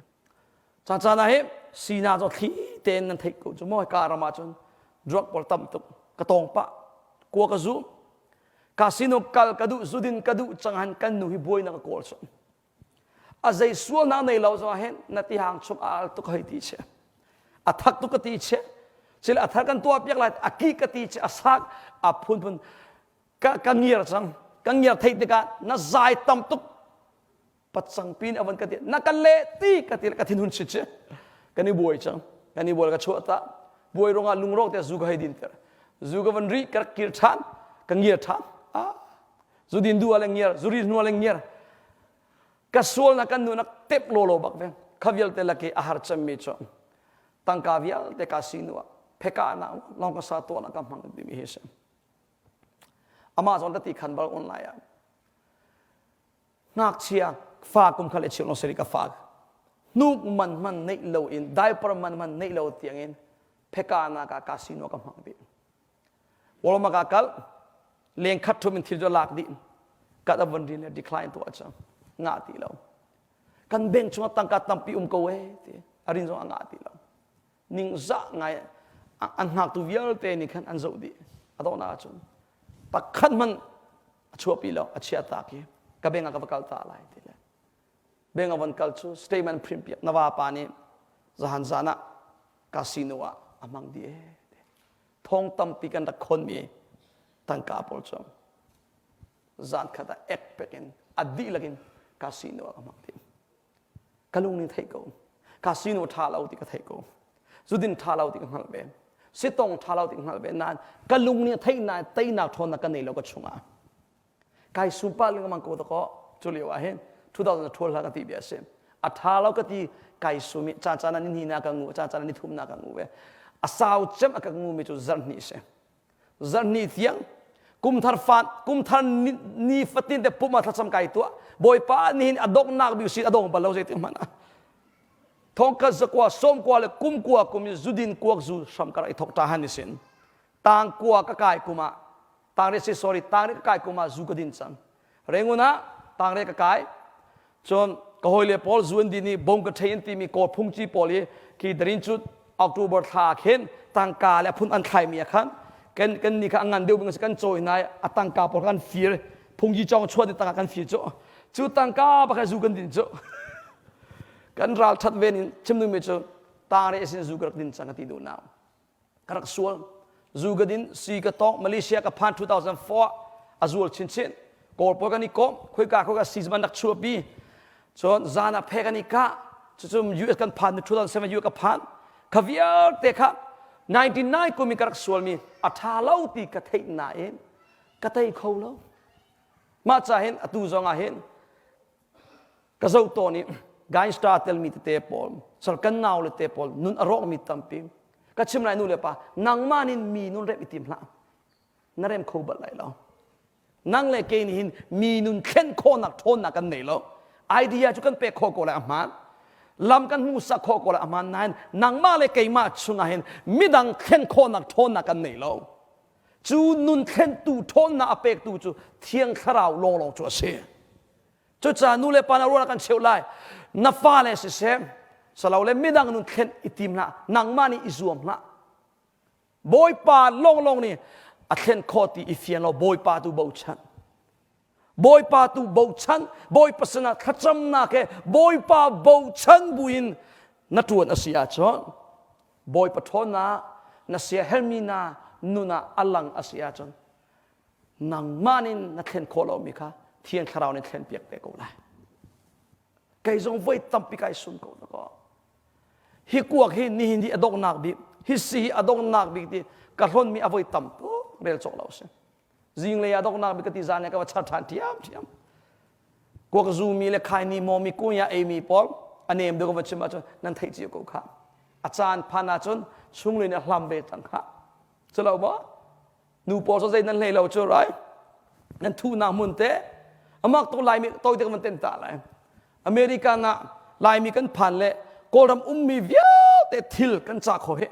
Caan caan ah hi sina cu thli tein nan theih ko cu maw ka ram ah cun drug pawl tam tuk ka tawng pah kua ka zu casino kal ka duh zudin ka duh cang han kan nu hi buai na ka kawl suan a zei sual na nei lo zong hin na ti hang chung a al tuk hei ti che a thak tuk ka ti che sile a thar kan tuah piak lai a ki ka ti che a sak a phunphun ka ka ngiar cang ka ngiar theih tikah na zai tam tuk pacang pin avan ka ti na kan le ti ka ti ka thinhun si che kan i buai cang kan i buai ka chuah ta buai rongah lungrawk te zu ka hei din ter zu ka van ri ka kir than ka ngiar than ah zu din du ale ngiar zu ri hnu ale ngiar ka sual na kan nu nak tep lo lo bak ve kha vialte laki a har cemmi cu tangka vialte ka sinu ah pheka na long ka sa to na ka hmang timi hi si amah zong ka ti khan bal online ah ngakchia fa kum khat le cheu lawng seri ka fa hnuk man man neih lo in diaper man man neih lo tiang in pheka na ka casino ka hmang dih Walmart ka kal leng khat thum in thil cu lak dih kat avon rin le decline tu acha ngah ti lo kan bank chungah tangka tampi um ko e ti arin zong a ngah ti lo ningzah ngai an hngaktu vialte nih khan an zoh dih a donghnak ahcun pakhat hmanh a chuahpi lo a chia tak i ka beng ah ka va kal ta lai ti le beng a von kal cu statement print piak na vapa nih zahan zan ah. Casino ah a hmang dih ee. Thong tampi kan rak khonmi tangka pawl cu zan khat ah ek pek in a dihlak in casino ah ka hmang dih. Ka lung nih theih ko. Casino ṭha lo ti ka theih ko. Zudin ṭha lo ti ka hngalh ve. Sitong ṭha lo ti ka hngalh ve nain ka lung nih theih nain teinak ṭhawnnak ka nei lo ka chungah. Kai sumpa lengmang ko dakaw cu lio ah hin 2012 hla ka ti bia si. A ṭha lo ka ti kai sum i caan caan ah ni hnih na ka ngu caan caan ah ni thum na ka ngu ve. A sau cem a ka ngu mi cu zarh hnih si. Zarh hnih tiang kumthar fan kumthar ni, ni fatin te pum ah thlacam kai tuah bawipa nihin a donghnak bik si a dong bal lo zeitik hmanh ah thongkhat zakua sawmkua le kumkua kum i zudin kuak zu hram kar i thok ta han isin tangkua ka kai kum ah tangre si sorry tangre ka kai kum ah zu ka din cang Rangoon ah tangre ka kai cun ka hawile pawl zu an din i bong ka ṭhei an timi kawl phungci pawl i khi darin cu October thla khin tangka le a phun an thlaimi ah khan kan kan ni kha a ngan deuh bing kan cawi hna i a tangka pawl kha kan fir phungci cawng chuat i tangka kan fir cu cu tangka pakhat zu kan din cu kan ral ṭhat ven in chim dingmi cu tangre sin zu ka rak din cang ka ti duh nau ka rak sual zu ka din si ka tong Malaysia ka phan 2004 a zual chinchin kawl pawl kan i kom khoika khoika si man rak chuapi cun zan ah phe kan i kah cucu US kan phan 2007 US ka phan kha vialte kha 99 kum in ka rak sualmi a ṭha lo ti ka theih nain ka tei kho lo mah ca hin atu zong ah hin Ka zoh tawn i gangster telmi tete pawl, sal kan nau le te pawl nun a rawkmi tampi. Ka chim lai nu le pa, nangmah nin mi nun remh i tim hlah. Na rem kho bal lai lo. Nang le kei nih hin mi nun thlen khawhnak ṭhawnnak kan nei lo. Idea cu kan pek khawh ko lai a hmaan. Lam kan hmuhsak khawh ko lai a hmaan nain nangmah le keimah chungah hin midang thlen khawhnak ṭhawnnak kan nei lo. Cu nun thlentu ṭhawnnak a pektu cu Thiang Thlarau lawnglawng cu a si. Cucaah nu le pa na rual kan cheuh lai. Na fale siseh, salole midang nun thlen i tim hlah, nangmah nih i zuam hlah. Bawipa lawnglawng nih a thlen khawh ti i fian law Bawipa tu bochan. Bawipa tu bochan, Bawipa sinah thlacamnak he Bawipa bochan buin na ṭuan a si ahcun Bawipa ṭhawnnak na siahermi na nun ah a lang a si ahcun nangmah nih na thlen khawh lomi kha Thiang Thlarau nih thlen piak te ko lai. Kei zong voi tampi kai sum ko na ko. Hi kuak hi nihin hi a donghnak bik, hi si hi a donghnak bik ti ka hlonmi a voi tam tuk rel cawk lo si. Zinglei a donghnak bik ka ti zan le ka va char ṭhan ṭhiam ṭhiam. Kuak zumi le khaini mawmi kunya eimi pawl a nem deuh ka va chim ahcun nan theih cio ko kha. A caan phan ahcun chunglei nih a hlam ve cang kha. Culo maw? Nu pawl cu zei nan hlei lo cu rai nan thuhnak hmun te amak tuk laimi toi te kan ten ta lai America na laimi kan phan le kawlram ummi vialte thil kan ca kho he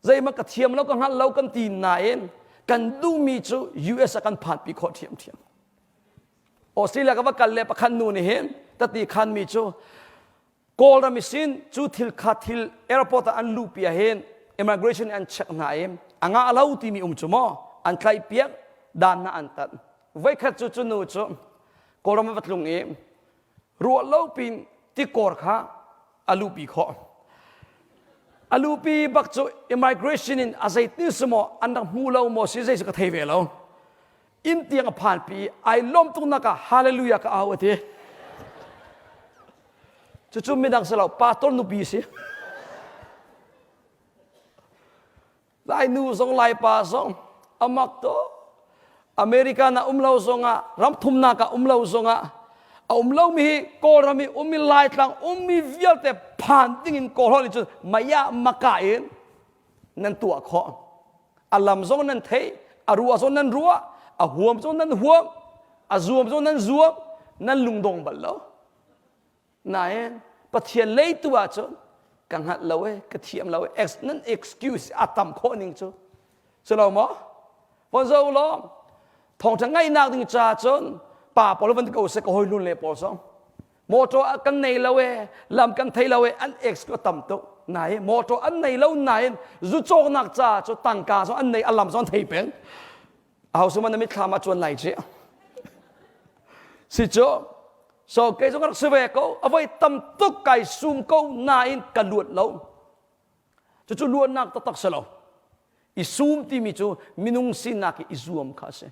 zeihmanh ka thiam lo ka hngal lo kan ti nain kan duhmi cu US ah kan phan pi khawh thiam thiam Australia ka va kal le pakhat nu nih hin tati khan mi cu Kawlram i sin cu thil kha thil airport ah an luhpi ah hin immigration an check hna i a ngah lo timi um cu maw an tlaih piak dan na an tat voikhat cu cu nu cu Kawlram a va tlung i ruah lo pin tikawr kha a luhpi khawh a luhpi bak cu immigration in a zeitin si maw an rak hmu lo maw si zei cu ka thei ve lo inn tiang a phanpi ai lawm tuk nak ah hallelujah ka au ati cucu midang si lo pastor nupi si lai nu zong lai pa zong amak to America na um lo zongah ram thumnak ah um lo zongah a um lomi hi Kawlram i ummi Laitlang ummi vialte phan dingin Kawlholh in cun maya maka in nan tuah khawh a lam zong nan theih a ruah zong nan ruah a huam zong nan huam a zuam zong nan zuam nan lungdong bal lo nain pathian lei tu ahcun ka hngalh lo e ka thiam lo e nan excuse a tam khawh ning cu cu lo maw von zo law thawngṭha ngaihnak ding ca cun pa pawl van ko se ka hawi lun le pawl zong Motor kan nei lo e, lam kan thei lo e, an ex ko tam tuk. Nai motor an nei lo nain zu cawknak ca cu tangka zong an nei a lam zong thei peng. Aho suma na mitthlam ah chuan lai ci. Si cu so kei zong rak si ve ko avoi tam tuk kai sum ko nain ka luat lo. Cucu luatnak taktak si lo. I sum timi cu minung sinak i i zuam kha a si.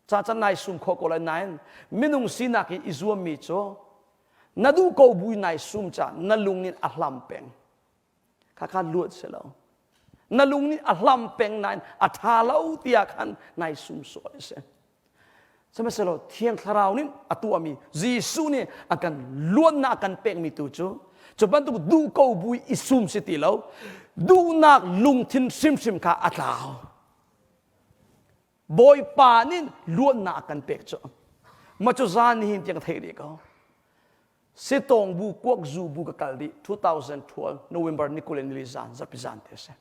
Ca can nai sum khawh ko lai nain minung sinak i i zuammi cu na duh ko bu nai sum ca na lung in a hlam peng. Khakha luat si lo. Na lung nih a hlam peng nain a ṭha lo tiah khan nai sum sual a si. Sihmanhsehlaw Thiang Thlarau nih a tuahmi Jesuh nih a kan luatnak a kan pekmi tu cu cu bantuk duh ko bu i sum si ti lo duhnak lungthin hrimhrim kha a tlau. Bawipa nih luatnak a kan pek cu mah cu zan nihin tiang theih rih ko. Sitawng bu kuak zu bu ka kal dih 2012 November ni 20 zan zarhpi zan te a si.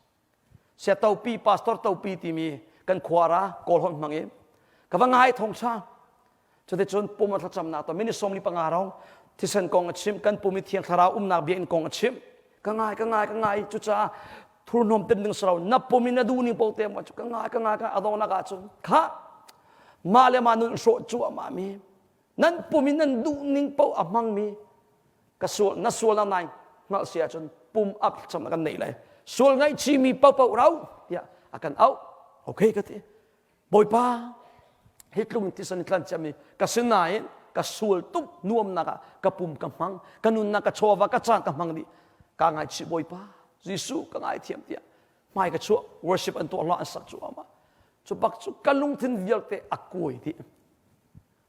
Sia topi pastor topi timi kan khuara kawl holh hmang in ka va ngai thong cha cuticun pum a thlacamnak to minute 45 rong thisen kong a chim kan pum i thiang thlarau umnak bia in kong a chim ka ngai ka ngai ka ngai cucaah thurhnawm tem ding saro na pum in na duh ning po te ma cu ka ngai ka ngai ka adawnak ah cun kha mah le mah nun hrawh cuahmah mi nan pum in nan duh ning paoh a hmangmi ka sual na sual na nai hngalh si ahcun pum up cham kan nei lai sual ngaihchihmi paohpaoh rau tiah a kan auh okay ka ti bawipa hi tlung thisen tlan ciami ka sinain ka sual tuk nuamnak ah ka pum ka hmang ka nunnak ka chawva ka caan ka hmang dih ka ngaichih bawipa Jesuh ka ngaithiam tiah hmai ka chuah worship an tuah hla an sak cu ama cu bak cu ka lungthin vialte a kuai dih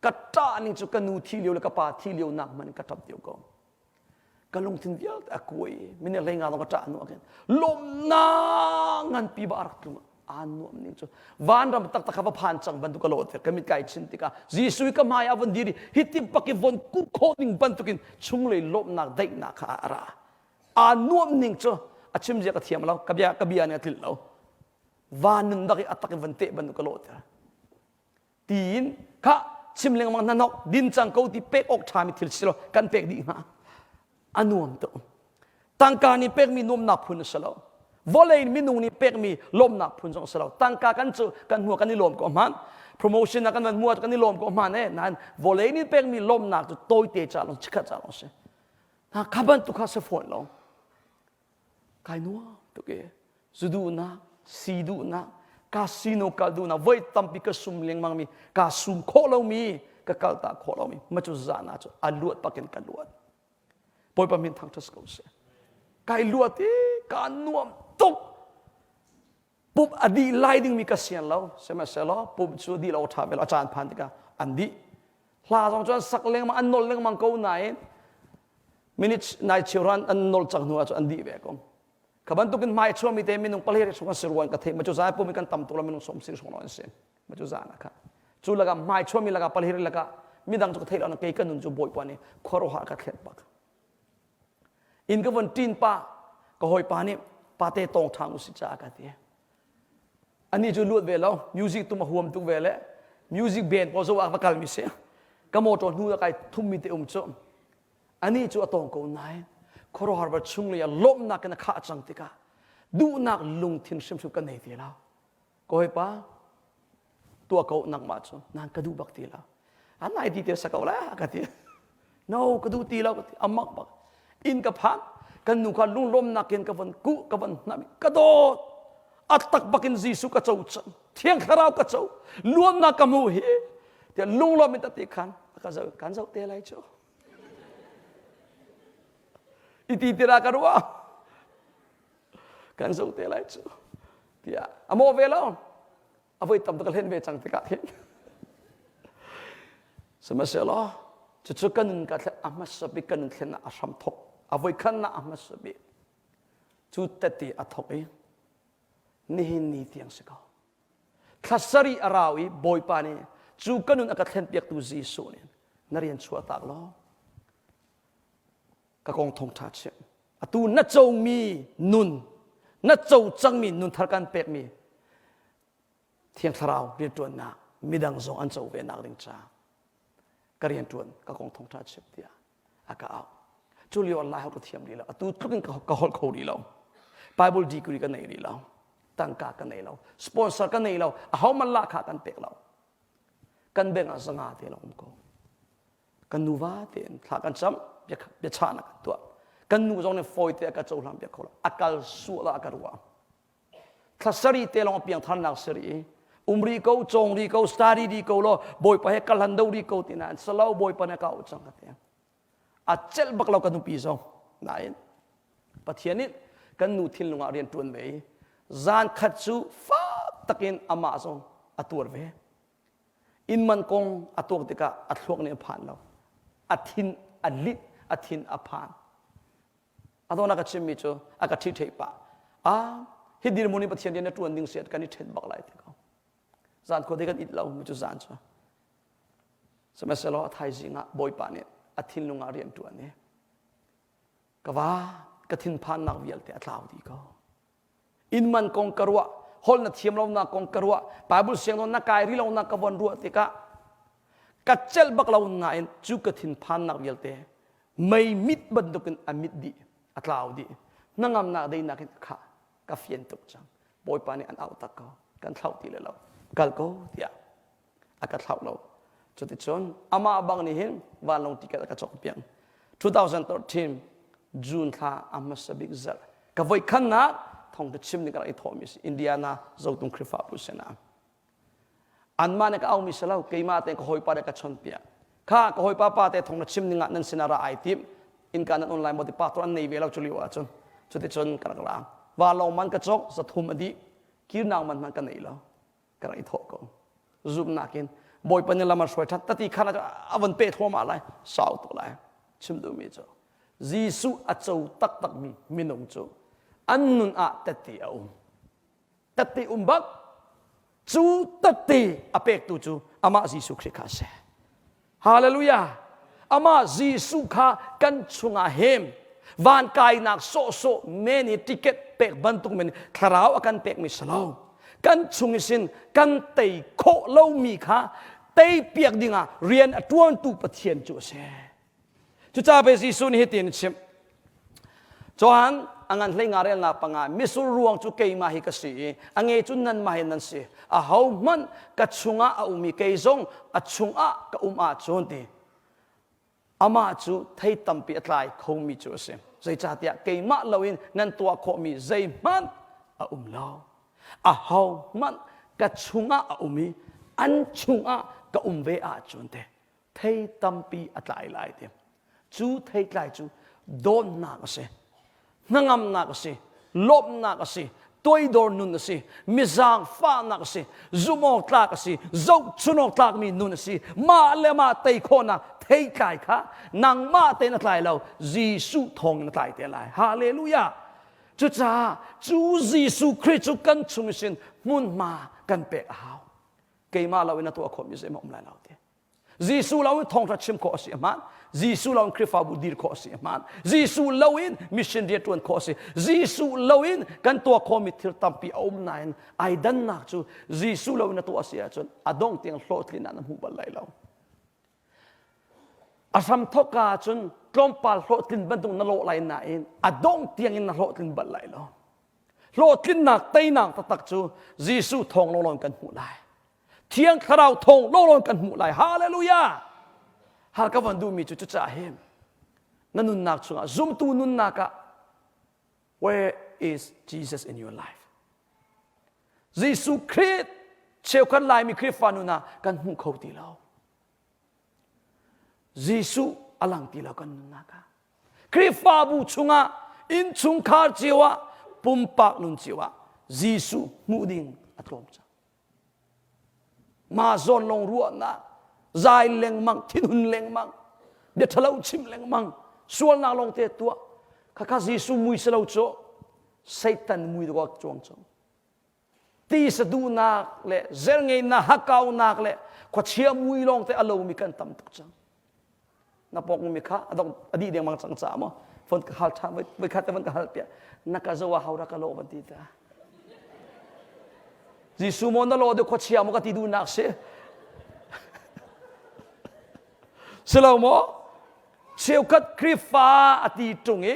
Ka ṭah ning cu ka nu thi lio le ka pa thi lio nak hmanh in ka ṭap lio ko. Ka lungthin vialte a kuai i minute hlei nga zong ka ṭah hnu ah khin lawmnak nganpi ba a rak tlung aa nuam ning cu vanram taktak kha va phan cang bantuk ka lawh tik ka mit kai chin tikah Jesuh i ka hmai ah von dir i hiti bak i von kuh khawh ding bantukin chunglei lawmhnak daihnak kha a ra aa nuam ning cu a chim zia ka thiam lo ka bia ka bia nih a tlinh lo van nun bak i a tak i von teh bantuk ka lawh ter tiin kha chim lengmang hna nok din cang ko ti pek awk ṭhami thil si lo kan pek dih hnga a nuam tuk tangka nih pekmi nuamnak phun a si lo vawlei minung nih pekmi lawmnak phun zong a si lo tangka kan cu kan hmu kan i lawm ko hman promotion ah kan van hmu kan i lawm ko hman e nain vawlei nih pekmi lawmnak cu tawite ca lawng chikkhat ca lawng si na kha bantuk kha si fawn lo Kai nuam tuk e. Zu duhnak, si duhnak, casino kal duhnak, voi tampi ka sum lengmang mi, ka sum khawh lomi, ka kal ta khawh lomi, ma cu zan ah cu a luat bakin ka luat. Bawipa min thangṭhat ko seh. Kai luat i ka nuam tuk. Pup a dih lai dingmi ka sian lo. Sihmanhsehlaw pup cu dih lo ṭha ve lo. A caan phan tikah an dih. Hla zong cu an sak lengmang, an nol lengmang ko nain minutes nai cheuran an nol cang hnu ah cun an dih ve ko. Kha bantukin hmai chuami te minung pali chung an si ruan ka theih ma cu zai pum kan tam tuk lo minung som si chung lo an si ma cu zan ah kha cu lakah hmai chuami lakah pali lakah midang cu ka theih lo kei ka nun cu bawipa nih khuaruahhar ka thlet bak Inn ka von ṭin pah ka hawipa nih pate tawng ṭhang usih caah ka ti. Anih cu luat ve lo, music tum a huam tuk ve le music band pawl zoh ah va kalmi si. Ka motor hnu ah kai thummi te um cu. Anih cu a tawng ko nain khuaruahhar va chunglei ah lawmhnak in a khah cang tikah duhnak lungthin hrimhrim ka nei ti lo. Ka hawipa tuah ko nangmah cu nan ka duh bak ti lo an nai ti te sa ko la ka ti no ka duh ti lo ka ti amak bak in ka phan kan nu kha lunglawmnak in ka von ku ka von hnam ka dawt a tak bakin Jesuh ka co cang thiang thlarau ka co luannak ka hmu hi tiah lunglawm in ti khan ka zo kan zo te lai cu iti tira ka ruah kan zo te lai cu tiah a maw ve lo a voi tam ka hlen ve cang tikah hin sihmanhsehlaw cucu kan nun ka thlen a hmasa bik kan nun thlennak a hram thok a voi khannak a hmasa bik cu tete a thok i nihin ni tiang si ko thla sarih a rau i bawipa nih cu ka nun a ka thlen piaktu Jesuh nih na rian chuah tak law ka kong thawngṭha chim atu na comi nun na co cangmi nun thar kan pekmi thiang thlarau rianṭuannak midang zong an co ve nak ding ca ka rianṭuan ka kong thawngṭha chim tiah a ka auh cu lio lai holh ka thiam rih lo atu tluk in ka holh kho rih lo Bible degree ka nei rih lo tangka ka nei lo sponsor ka nei lo aho man lah kha kan pek lo kan bank ah zanga te lo um ko kan nuva tein thla kan cam biachahnak kan tuah. Kan nu zong nih fawite a ka cohlang piak kho lo. A kal sual ah a ka ruah. Thla sarih te lawng a piangtharnak si rih i um rih ko, cawng rih ko, study rih ko law Bawipa he kal hlan do rih ko ti nain salo Bawipa nih a ka auh cang ka ti. A celh bak lo ka nupi zong. Nain Pathian nih kan nu thinlung ah rian ṭuan ve i zan khat cu fak takin amah zong a tuar ve. Inn man kong a tuak tikah a thluak nih a phan lo. A thin a lit, a thin a phan. A dawnak a chimmi cu a ka ṭhi pah. Ah, hi dirhmun in Pathian rian na ṭuan ding si kan i ṭhen bak lai ti ko. Zan khua kan it lo mi cu zan cu. Sihmanhsehlaw a thaizing ah Bawipa nih a thinlung ah rian ṭuan i ka va ka thinphannak vialte a tlau dih ko. Inn man kong ka ruah, holh na thiam lonak kong ka ruah, Bible siangnawn na kai rih lonak ka von ruah tikah ka celh bak lo nain cu ka thinphannak vialte mei mit bantukin a mit dih, a tlau dih. Hnangamnak deinak in kha ka fian tuk cang. Bawipa nih an auh tak ko, kan thlauh ti le lo. Kal ko tiah a ka thlauh lo. Cuticun amah bang nih hin vanlawng ticket a ka cawkpiak. 2013 June thla a hmasa bik zarh ka voikhatnak thawngtha chim ding ka rak i thawhmi si Indiana Zotung Khrihfabu sinah. Anmah nih ka aumi si lo keimah te ka hawipa nih ka chawnpiak. Kha ka hawipa pa te thawng na chim ding ah nan sinah ra ai tim innka nan on lai maw ti pastor an nei ve lo cu lio ahcun cuticun ka rak ra. Vanlawng man ka cawk zathum a dih kirnak man hmanh ka nei lo. Ka rak i thawh ko. Zumhnak in Bawipa nih lam a hruai ṭhan tati khan a von peh thluahmah lai sau tuk lai chim duhmi cu Jesuh a co taktakmi minung cu an nun ah tette a um tette um bak cu tette a pektu cu amah Jesuh Khrih kha a si Hallelujah! Amah Jesuh kha kan chungah hem van kainak sawhsawh men i ticket pek bantuk men thlarau a kan pekmi si lo. Kan chung i sin kan tei khawh lomi kha tei piak dingah rian a ṭuantu Pathian cu a si. Cucaah pei Jesuh nih hitin a chimh. Johan a ngan hlei nga relnak panga misur ruang cu keimah hi ka si i a nge cu nanmah hi nan si. Ahohmanh ka chungah a um i kei zong a chungah ka um ahcun ti amah cu thei tampi a tlai khomi cu a si. Zeicahtiah keimah loin nan tuah khawhmi zeihmanh a um lo. Ahohmanh ka chungah a um i an chungah ka um ve ahcun te thei tampi a tlai lai ti cu theitlai cu dawtnak a si hnangamnak a si lawmhnak a si toidor nun a si mizaangfahnak a si zumh tlak a si zohchun awk tlakmi nun a si mah le mah tei khawhnak theitlai kha nangmah tein a tlai lo Jesuh thawng in a tlai te lai hallelujah cucaah cu Jesuh Khrih cu kan chung sin hmunhma kan pek a hau keimah lo in a tuah khawhmi zeihmanh um lai lo ti Jesuh lo in thawngṭha chim khawh a si hmaan Jesuh lo in Khrihfabu dir khawh a si hmaan Jesuh lo in mission rian ṭuan khawh a si Jesuh lo in kan tuah khawhmi thil tampi a um nain ai dannak cu Jesuh lo in a tuah a si ahcun a dongh tiang hlawhtlinnak na hmu bal lai lo a hramthawk ah cun tlawmpal hlawhtlin bantuk na lawh lai nain a dongh tiang in na hlawhtlin bal lai lo Hlawhtlinnak teinak taktak cu Jesuh thawng lawnglawng kan hmuh lai. Thiang Thlarau thawng lawnglawng kan hmuh lai. Hallelujah! Hal ka van duhmi cu cucaah hin na nunnak chungah zumtu nunnak ah where is Jesus in your life? Jesuh Khrih cheukhat Laimi Khrihfa nun ah kan hmu kho ti lo. Jesuh a lang ti lo kan nunnak ah. Khrihfabu chungah innchungkhar cio ah pumpak nun cio ah Jesuh hmuh ding a tlawm cang. Mah zawn lawng ruahnak, zai lengmang, thinhun lengmang, bia ṭhalo chim lengmang, sualnak lawng te tuah. Khakha Jesuh mui si lo cu Satan mui dawk cuang cang. Tisa duhnak le zelngeinak hakkaunak le khuachia mui lawng te a lomi kan tam tuk cang. Na pok mi kha a dong a dih dengmang cang ca maw phone ka hal ṭhan voi khat te van ka hal piah na ka zo a hau ra ka lo van ti ta Jesuh maw na lo de khuachia maw ka ti duhnak si si lo maw cheukhat Khrihfa a ti ṭung i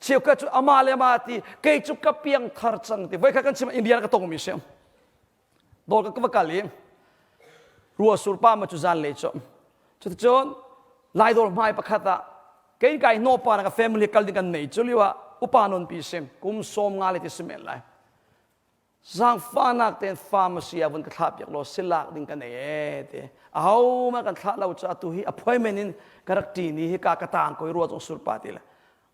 cheukhat cu amah le amah a ti kei cu ka piang thar cang ti voikhat kan chim India ka tongmi si dawr ka va kal i rua sur pa ma cu zan lei cu cuticun Lai dawr hmai pakhat ah. Kei kai no pa na ka family kal ding kan nei cu lio ah upa non pi sim kum som nga le ti si men lai. Zaangfahnak tein pharmacy ah vun ka thlah piak law silak ding ka nei e ti. Aho ma kan thlah lo cu atu hi appointment in ka rak ṭi ni hi ka ka tang ko i rua zong sur pa ti le.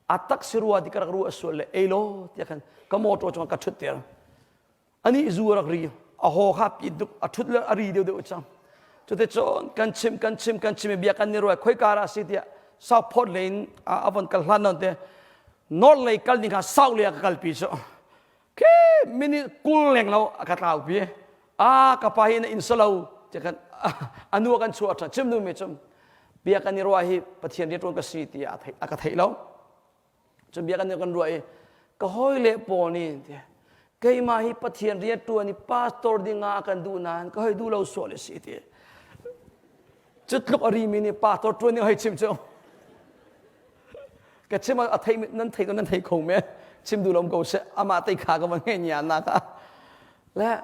A tak si rua ti ka rak ruah sual le ei law tiah khan ka motor cungah ka ṭhut ter. Anih zu a rak ri. A haw kha pi duk a ṭhut le a ri deuh deuh cang. Cuticun kan chim kan chim kan chim i bia kan i ruai khoi ka ah si tiah Southport lei in a von kal hlan non te North lei kal ding kha South lei ah ka kalpi cu. Khi minute 20 leng lo a ka tlau pi. A ka pa hi na inn salo ti kan a nu kan chuah ṭhan chim nu mi cum bia kan i ruah hi Pathian rianṭuan ka si ti a ka theih lo. Cu bia kan kan ruah i ka hawile pawl nih tiah keimah hi Pathian rianṭuan i pastor ding ah a kan duh nain ka hoi duh lo sual a si ti. Cu tluk a rimi nih pastor ṭuan ding hoi chim cu. Ka chim a thei nan thei nan thei kho me chim duh lo ko seh amah tei kha ka van ngei nia na ka le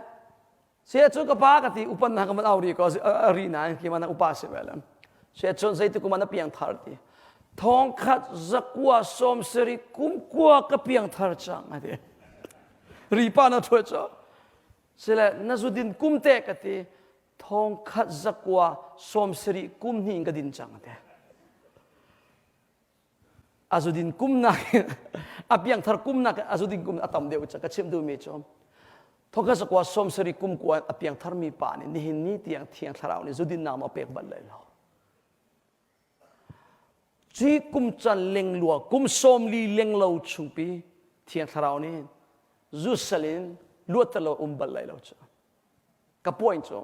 Sia cu ka pa ka ti upan na ka man au ri ko a ri nain ki man upa si ve lam. Sia cun zeitik kum ah na piang thar ti. Thong khat zakua som sari kum kua ka piang thar cang a ti. Ri pa na thuai cu. Sile na zudin kum te ka ti. Thong khat zakua som sari kum hnih in ka din cang a ti. A zudin kumnak a piangthar kumnak a zudin kum a tam deuh ca ka chim duhmi cu thawka zakua 70 kum kua a piangthar mi pa nih nihin ni tiang thiang thlarau nih zudin nak ma pek bal lai lo ci kum can lenglua kum 40 lenglo chungpi thiang thlarau nih zu sal in luat lo um bal lai lo cu ka point cu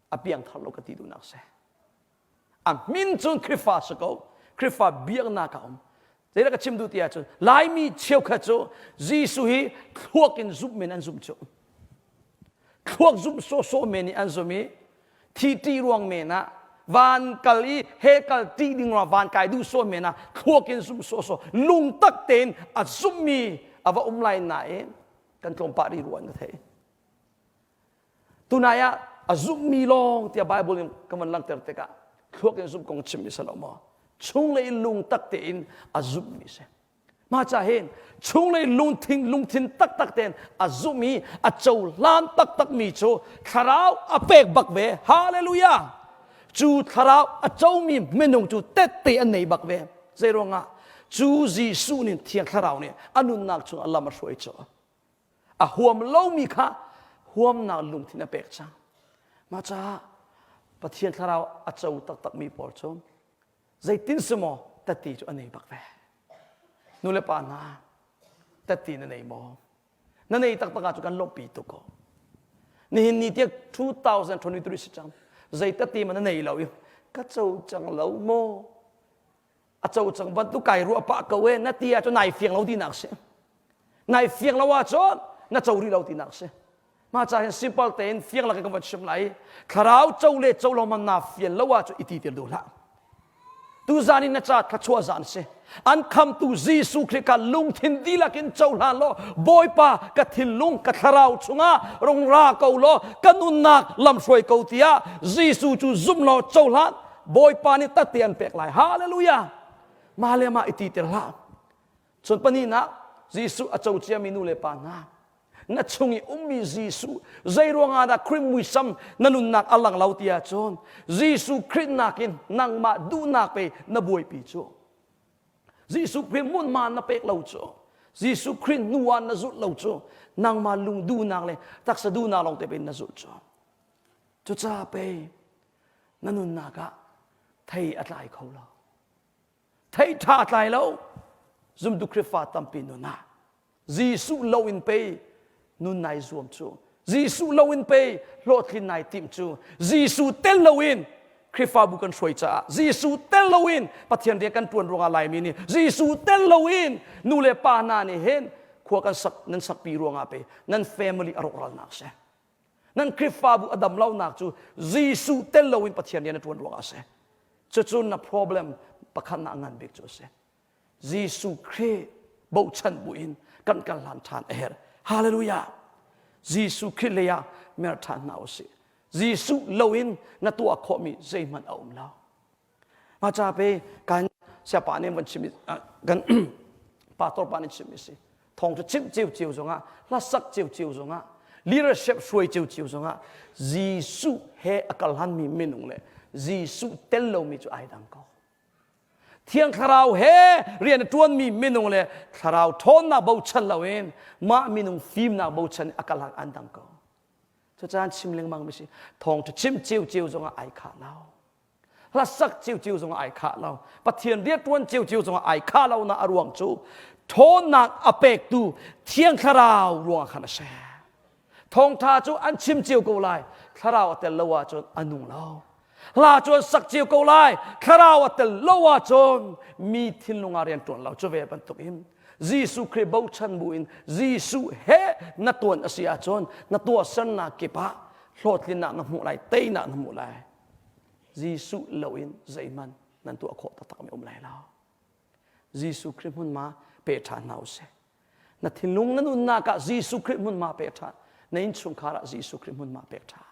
a piangthar lo ka ti duhnak si A min cun Khrihfa si ko. Khrihfa biaknak a um. Zeidah ka chim duh ti ahcun Laimi cheukhat cu Jesuh hi thluak in zumh men an zumh cu. Thluak zumh sawhsawh men i an zum i thi ṭih ruang men ah van kal i he kal ṭih ding ruang van kai duh sawh men ah thluak in zumh sawhsawh lungtak tein a zumhmi a va um lai nain kan tlawm pah rih rua na thei. Tunai ah a zumhmi lawng tiah Bible in ka van langhter tikah thluak in zumh kong chimmi si lo maw? Chunglei lungtak tein a zumhmi si. Mah ca hin chunglei lungthin lungthin taktak tein a zumh i a cohlan taktakmi cu thlarau a pek bak ve. Hallelujah! Cu thlarau a comi minung cu tette an nei bak ve. Zeiruangah? Cu Jesuh nih Thiang Thlarau nih a nunnak chung a lam a hruai cu. A huam lomi kha huamnak lungthin a pek cang. Mah caah Pathian thlarau a co taktakmi pawl cu zeitin si maw tatti cu a nei bak ve. Nu le pa hna tatti na nei maw? Na nei taktak ah cu kan lawmhpi tuk ko. Nihin ni tiang 2023 si cang. Zei tatti ma na nei lo i ka co cang lo maw? A co cang bantuk kai ruah pah ko e na ti ahcun nai fiang lo tinak si nai fiang lo ahcun na co rih lo tinak si mah ca hin simple tein fiang lak in ka van chim lai thlarau co le co lo man na fian lo ahcun i ti tir duh hlah tuzan in na ca thluachuah zan si an khamtu Jesuh Khrih kha lungthin dihlak in cohlan law Bawipa ka thinlung ka thlarau chungah rung ra ko law ka nunnak lamhruai ko tiah Jesuh cu zum law cohlan Bawipa nih tate an pek lai. Hallelujah! Mah le mah i ti ter hlah. Cun pahnihnak Jesuh a co ciami nu le pa hna na chung i ummi Jesuh zei ruangah dah Khrih muisam na nunnak a lang lo ti ahcun Jesuh Khrih nakin nangmah duhnak pe na buaipi cu Jesuh Khrih hmunhma na pek lo cu Jesuh Khrih hnu ah na zulh lo cu nangmah lung duhnak le taksa duhnak lawng te pe na zulh cu cucaah pei na nunnak ah thei a tlai kho lo thei ṭha a tlai lo zumtu Khrihfa tampi nun ah Jesuh lo in pei nun nai zuam cu Jesuh lo in pei hlawhtlin nai timh cu Jesuh tel lo in Khrihfabu kan hruai caah Jesuh tel lo in Pathian rian kan ṭuan ruangah Laimi nih Jesuh tel lo in nu le pa hna nih hin khua kan sak nan sakpi ruangah pei nan family a rawkralnak si Nan Khrihfabu a dam lonak cu Jesuh tel loin Pathian rian a ṭuan ruangah a si. Cucu na problem pakhat na ngan bik cu a si. Jesuh Khrih bochan buin kan kal hlan ṭhan a herh. Hallelujah! Jesuh Khrih lei ah mer ṭhan hna usih. Jesuh loin na tuah khawhmi zeihmanh a um lo. Mah ca pe kan siapa nih van chim kan pastor pa nih chim si thawng cu chimh ciocio zongah hlasak ciocio zongah leadership hruai ciocio zongah Jesuh he a kal hanmi minung le Jesuh tel lomi cu ai dang ko. Thiang Thlarau he rian a ṭuanmi minung le Thlarau ṭhawnnak bochan loin mah minung fimnak bochan a kal han an dang ko. Cucaah chim lengmang mi si thawngṭha chim ciocio zongah ai khah lo. Hlasak ciocio zongah ai khah lo. Pathian rianṭuan ciocio zongah ai khah lo na a ruang cu ṭhawnnak a pektu Thiang Thlarau ruangah khan a si. Thawngṭha cu an chim cio ko lai. Thlarau a tel lo ahcun a nung lo. Hla cu an sak cio ko lai. Thlarau a tel lo ahcun mi thinlung ah rian ṭuan lo. Cu ve bantukin Jesuh Khrih bochan bu in Jesuh he na tuan a si ahcun na tuahsernak kip ah hlawhtlinnak na hmuh lai, teinak na hmuh lai. Jesuh loin zeihmanh nan tuah khawh taktak mi um lai lo. Jesuh Khrih hmunhma pe ṭhan hna usih. Na thinlung na nunnak ah Jesuh Khrih hmunhma pek ṭhan. Na innchungkhar ah Jesuh Khrih hmunhma pek ṭhan.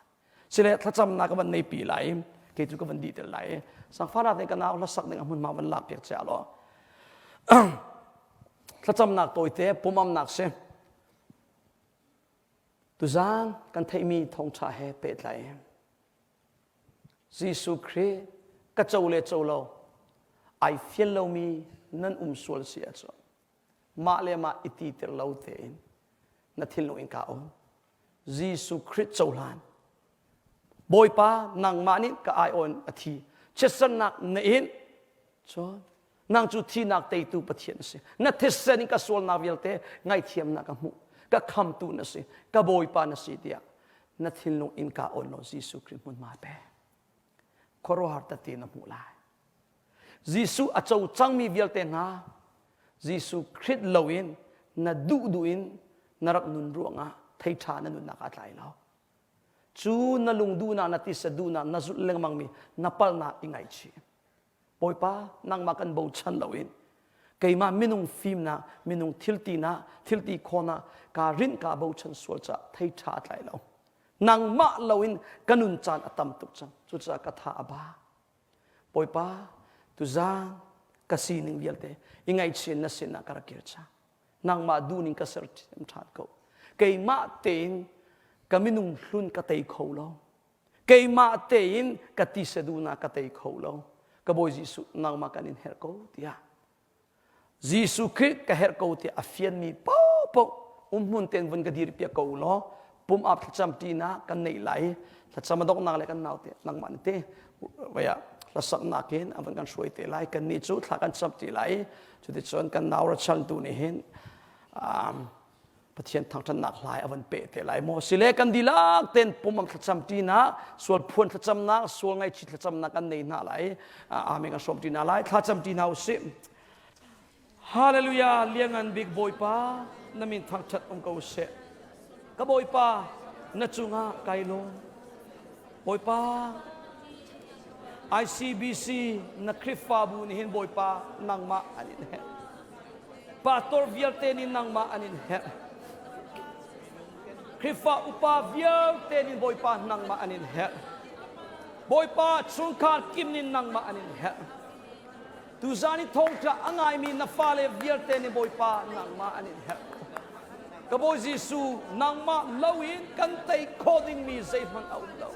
Sile thlacamnak ka van nei pi lai, kei cu ka van dih tel lai. Sangfara te ka nau hlasak ding a hmunhma van lak piak cia law. Thlacamnak tawite pumamnak si. Tuzaan kan theihmi thawngṭha he pehtlai Jesuh Khrih ka co le co lo ai fial lomi nan um sual si ahcun mah le mah i titer lo tein na thinlung in kaa um. Jesuh Khrih cohlan. Bawipa nangmah nih ka aiawn a thi. Chiatsernak na in cun nang cu thihnak teitu Pathian na si. Na thisen in ka sualnak vialte ngaihthiamnak ka hmuh. Ka khamtu na si. Ka Bawipa na si tiah na thinlung in kaa awn law Jesuh Khrih hmunhma pe. Khuaruahhar tete na hmuh lai. Jesuh a co cangmi vialte hna Jesuh Khrih loin na duh duh in na rak nun ruangah thei ṭha na nunnak aa tlai lo. Cu na lung duhnak na tisa duhnak na zulh lengmangmi na palnak i ngaihchih. Bawipa nangmah kan bochan loin keimah minung fimnak minung thiltinak thilti khawnak kaa rinh kaa bochan sual caah thei ṭha a tlai lo. Nangmah loin ka nun caan a tam tuk cang. Cucaah ka tha a ba. Bawipa tuzaan ka sining vialte i ngaihchih na sinah ka rak kir cang. Nangmah duhning ka ser ṭhan ko. Keimah tein ka minung hlun ka tei kho lo. Keimah tein ka tisa duhnak ka tei kho lo. Ka Bawi Jesuh nangmah kan in herh ko tiah. Jesuh Khrih ka herh ko tiah a fianmi paohpaoh umhmun tein vun ka dir piak ko law pum ap thlacam ṭinak kan neih lai thlacam a donghnak le kan nau te nangmah nih te vaya hlasaknak in a van kan hruai te lai kan nih cu thla kan cam ti lai cuticun kan nau rachan tu nih hin Pathian thangṭhatnak hlai a van peh te lai maw sile kan dihlak ten pum ang thlacam ṭinak sual phuan thlacamnak sual ngaihchih thlacamnak kan nei hna lai amen kan hrawm ṭi hna lai thlacam ṭi hna usih Hallelujah liangan bik Bawipa na min thangṭhat um ko seh ka Bawipa na cungah kai lawm Bawipa ICBC na Khrihfabu nih hin Bawipa nangmah an in herh Pastor vialte nih nangmah an in herh. Khrihfa upa vialte nih Bawipa nangmah an in herh. Bawipa chungkhar kim nih nangmah an in herh. Tuzan i thawngṭha a ngaimi na fale vialte nih Bawipa nangmah an in herh. Ka Bawi Jesuh, nangmah loin kan tei khawh dingmi zeihmanh a um lo.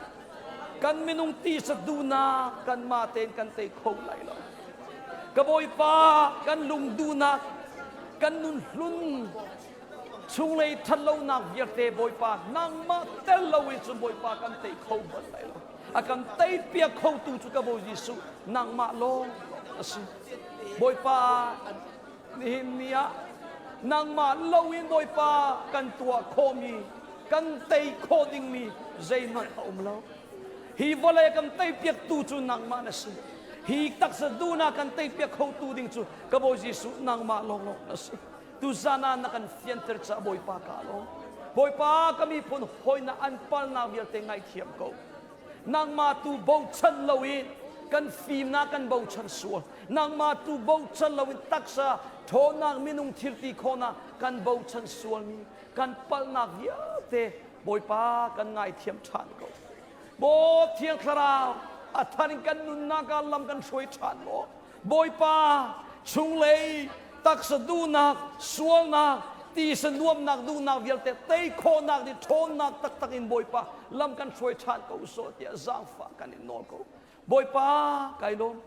Kan minung tisa duhnak kanmah tein kan tei kho lai lo. Ka Bawipa kan lung duhnak kan nun hlun chunglei ṭhatlonak vialte Bawipa nangmah tel lo in cun Bawipa kan tei kho bal lai lo. A kan tei piak khotu cu ka Bawi Jesuh nangmah lawng a si. Bawipa nihin ni ah nangmah loin Bawipa kan tuah khawhmi kan tei khawh dingmi zeihmanh a um lo. Hi vawlei kan teipiaktu cu nangmah na si. Hi taksa duhnak kan teipiak khotu ding cu ka Bawi Jesuh nangmah lawnglawng na si. Tuzan ah na kan fianter caah Bawipa ka lawm. Bawipa ka miphun hawinak an palnak vialte ngaithiam ko. Nangmah tu bochan loin kan fimnak kan bochan sual. Nangmah tu bochan loin taksa ṭhawnnak minung thilti khawhnak kan bochan sualmi kan palhnak vialte Bawipa kan ngaithiam ṭhan ko. Baw Thiang Thlarau a thar in kan nunnak ah lam kan hruai ṭhan maw? Bawipa chunglei taksa duhnak, sualnak, tisa nuamnak duhnak vialte tei khawhnak ni ṭhawnnak taktak in Bawipa lam kan hruai ṭhan ko sawh tiah zaangfah kan in nawl ko. Bawipa kai lawm.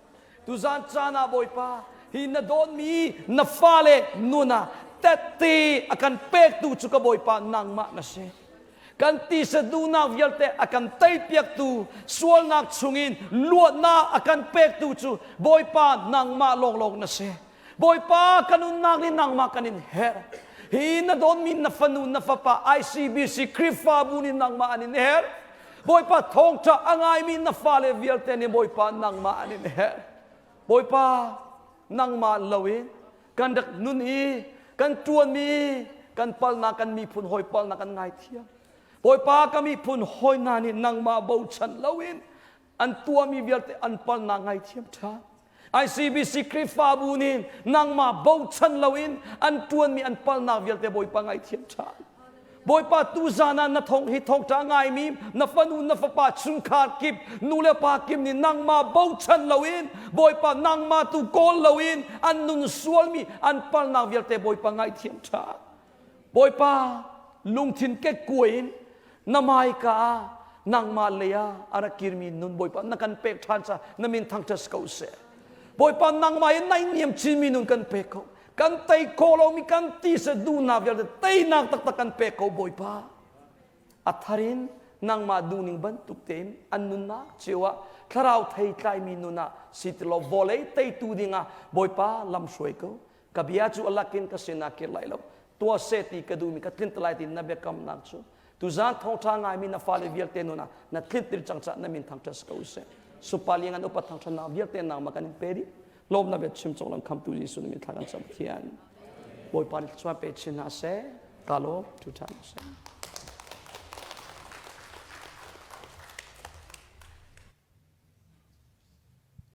Tuzan caan ah Bawipa hi na dawtmi na fale nun ah tette a kan pektu cu ka Bawipa nangmah na si. Kan tisa duhnak vialte a kan teipiaktu sualnak chungin luatnak a kan pektu cu Bawipa nangmah lawnglawng na si. Bawipa kan nunnak nih nangmah kan in herh. Hi na dawtmi na fanu na fapa ICBC Khrihfabu nih nangmah an in herh. Bawipa thawngṭha a ngaimi na fale vialte nih Bawipa nangmah an in herh. Bawipa nangmah loin kan rak nun i kan ṭuanmi kan palnak kan miphun hawi palnak kan ngaithiam. Bawipa ka miphun hawi hna nih nangmah bochan loin an tuahmi vialte an palnak ngaithiam ṭhan. ICBC Khrihfabu nih nangmah bochan loin an ṭuanmi an palnak vialte Bawipa ngaithiam ṭhan. Bawipa tuzan ah na thong hi thongṭha ngaimi na fanu na fapa chungkhar kip nu le pa kip nih nangmah bochan loin Bawipa nangmah tu kawl loin an nun sualmi an palnak vialte Bawipa ngaithiam ṭhan. Bawipa lungthin kekkuai in na hmaika ah nangmah lei ah a rak kirmi nun Bawipa na kan pek ṭhan ca na min thangṭhat ko seh. Bawipa nangmah in naihniam chinmi nun kan pek ko. Kan tei khawh lomi kan tisa duhnak vialte teinak taktak kan pek ko Bawipa. A thar in nangmah duhning bantuk tein an nunnak cio ah thlarau thei tlaimi nun ah si ti law vawlei teitu dingah Bawipa lam hruai ko. Ka bia cu a lakin ka sinah kir lai lo. Tuah seh ti ka duhmi ka tlinh lai ti na biakamnak cu tuzaan thawngṭha ngaimi na fale vialte nun ah na tlintir cang caah na min thangṭhat si ko seh. Supali ngan upat thangṭhatnak vialte nangmah kan in pe dih. Lawmnak bia chim cawk lam khamtu Jesuh na min thla kan cam Pathian. Bawipa nih thluachuah pe chin hna seh. Ka lawm. Tu ṭhan seh.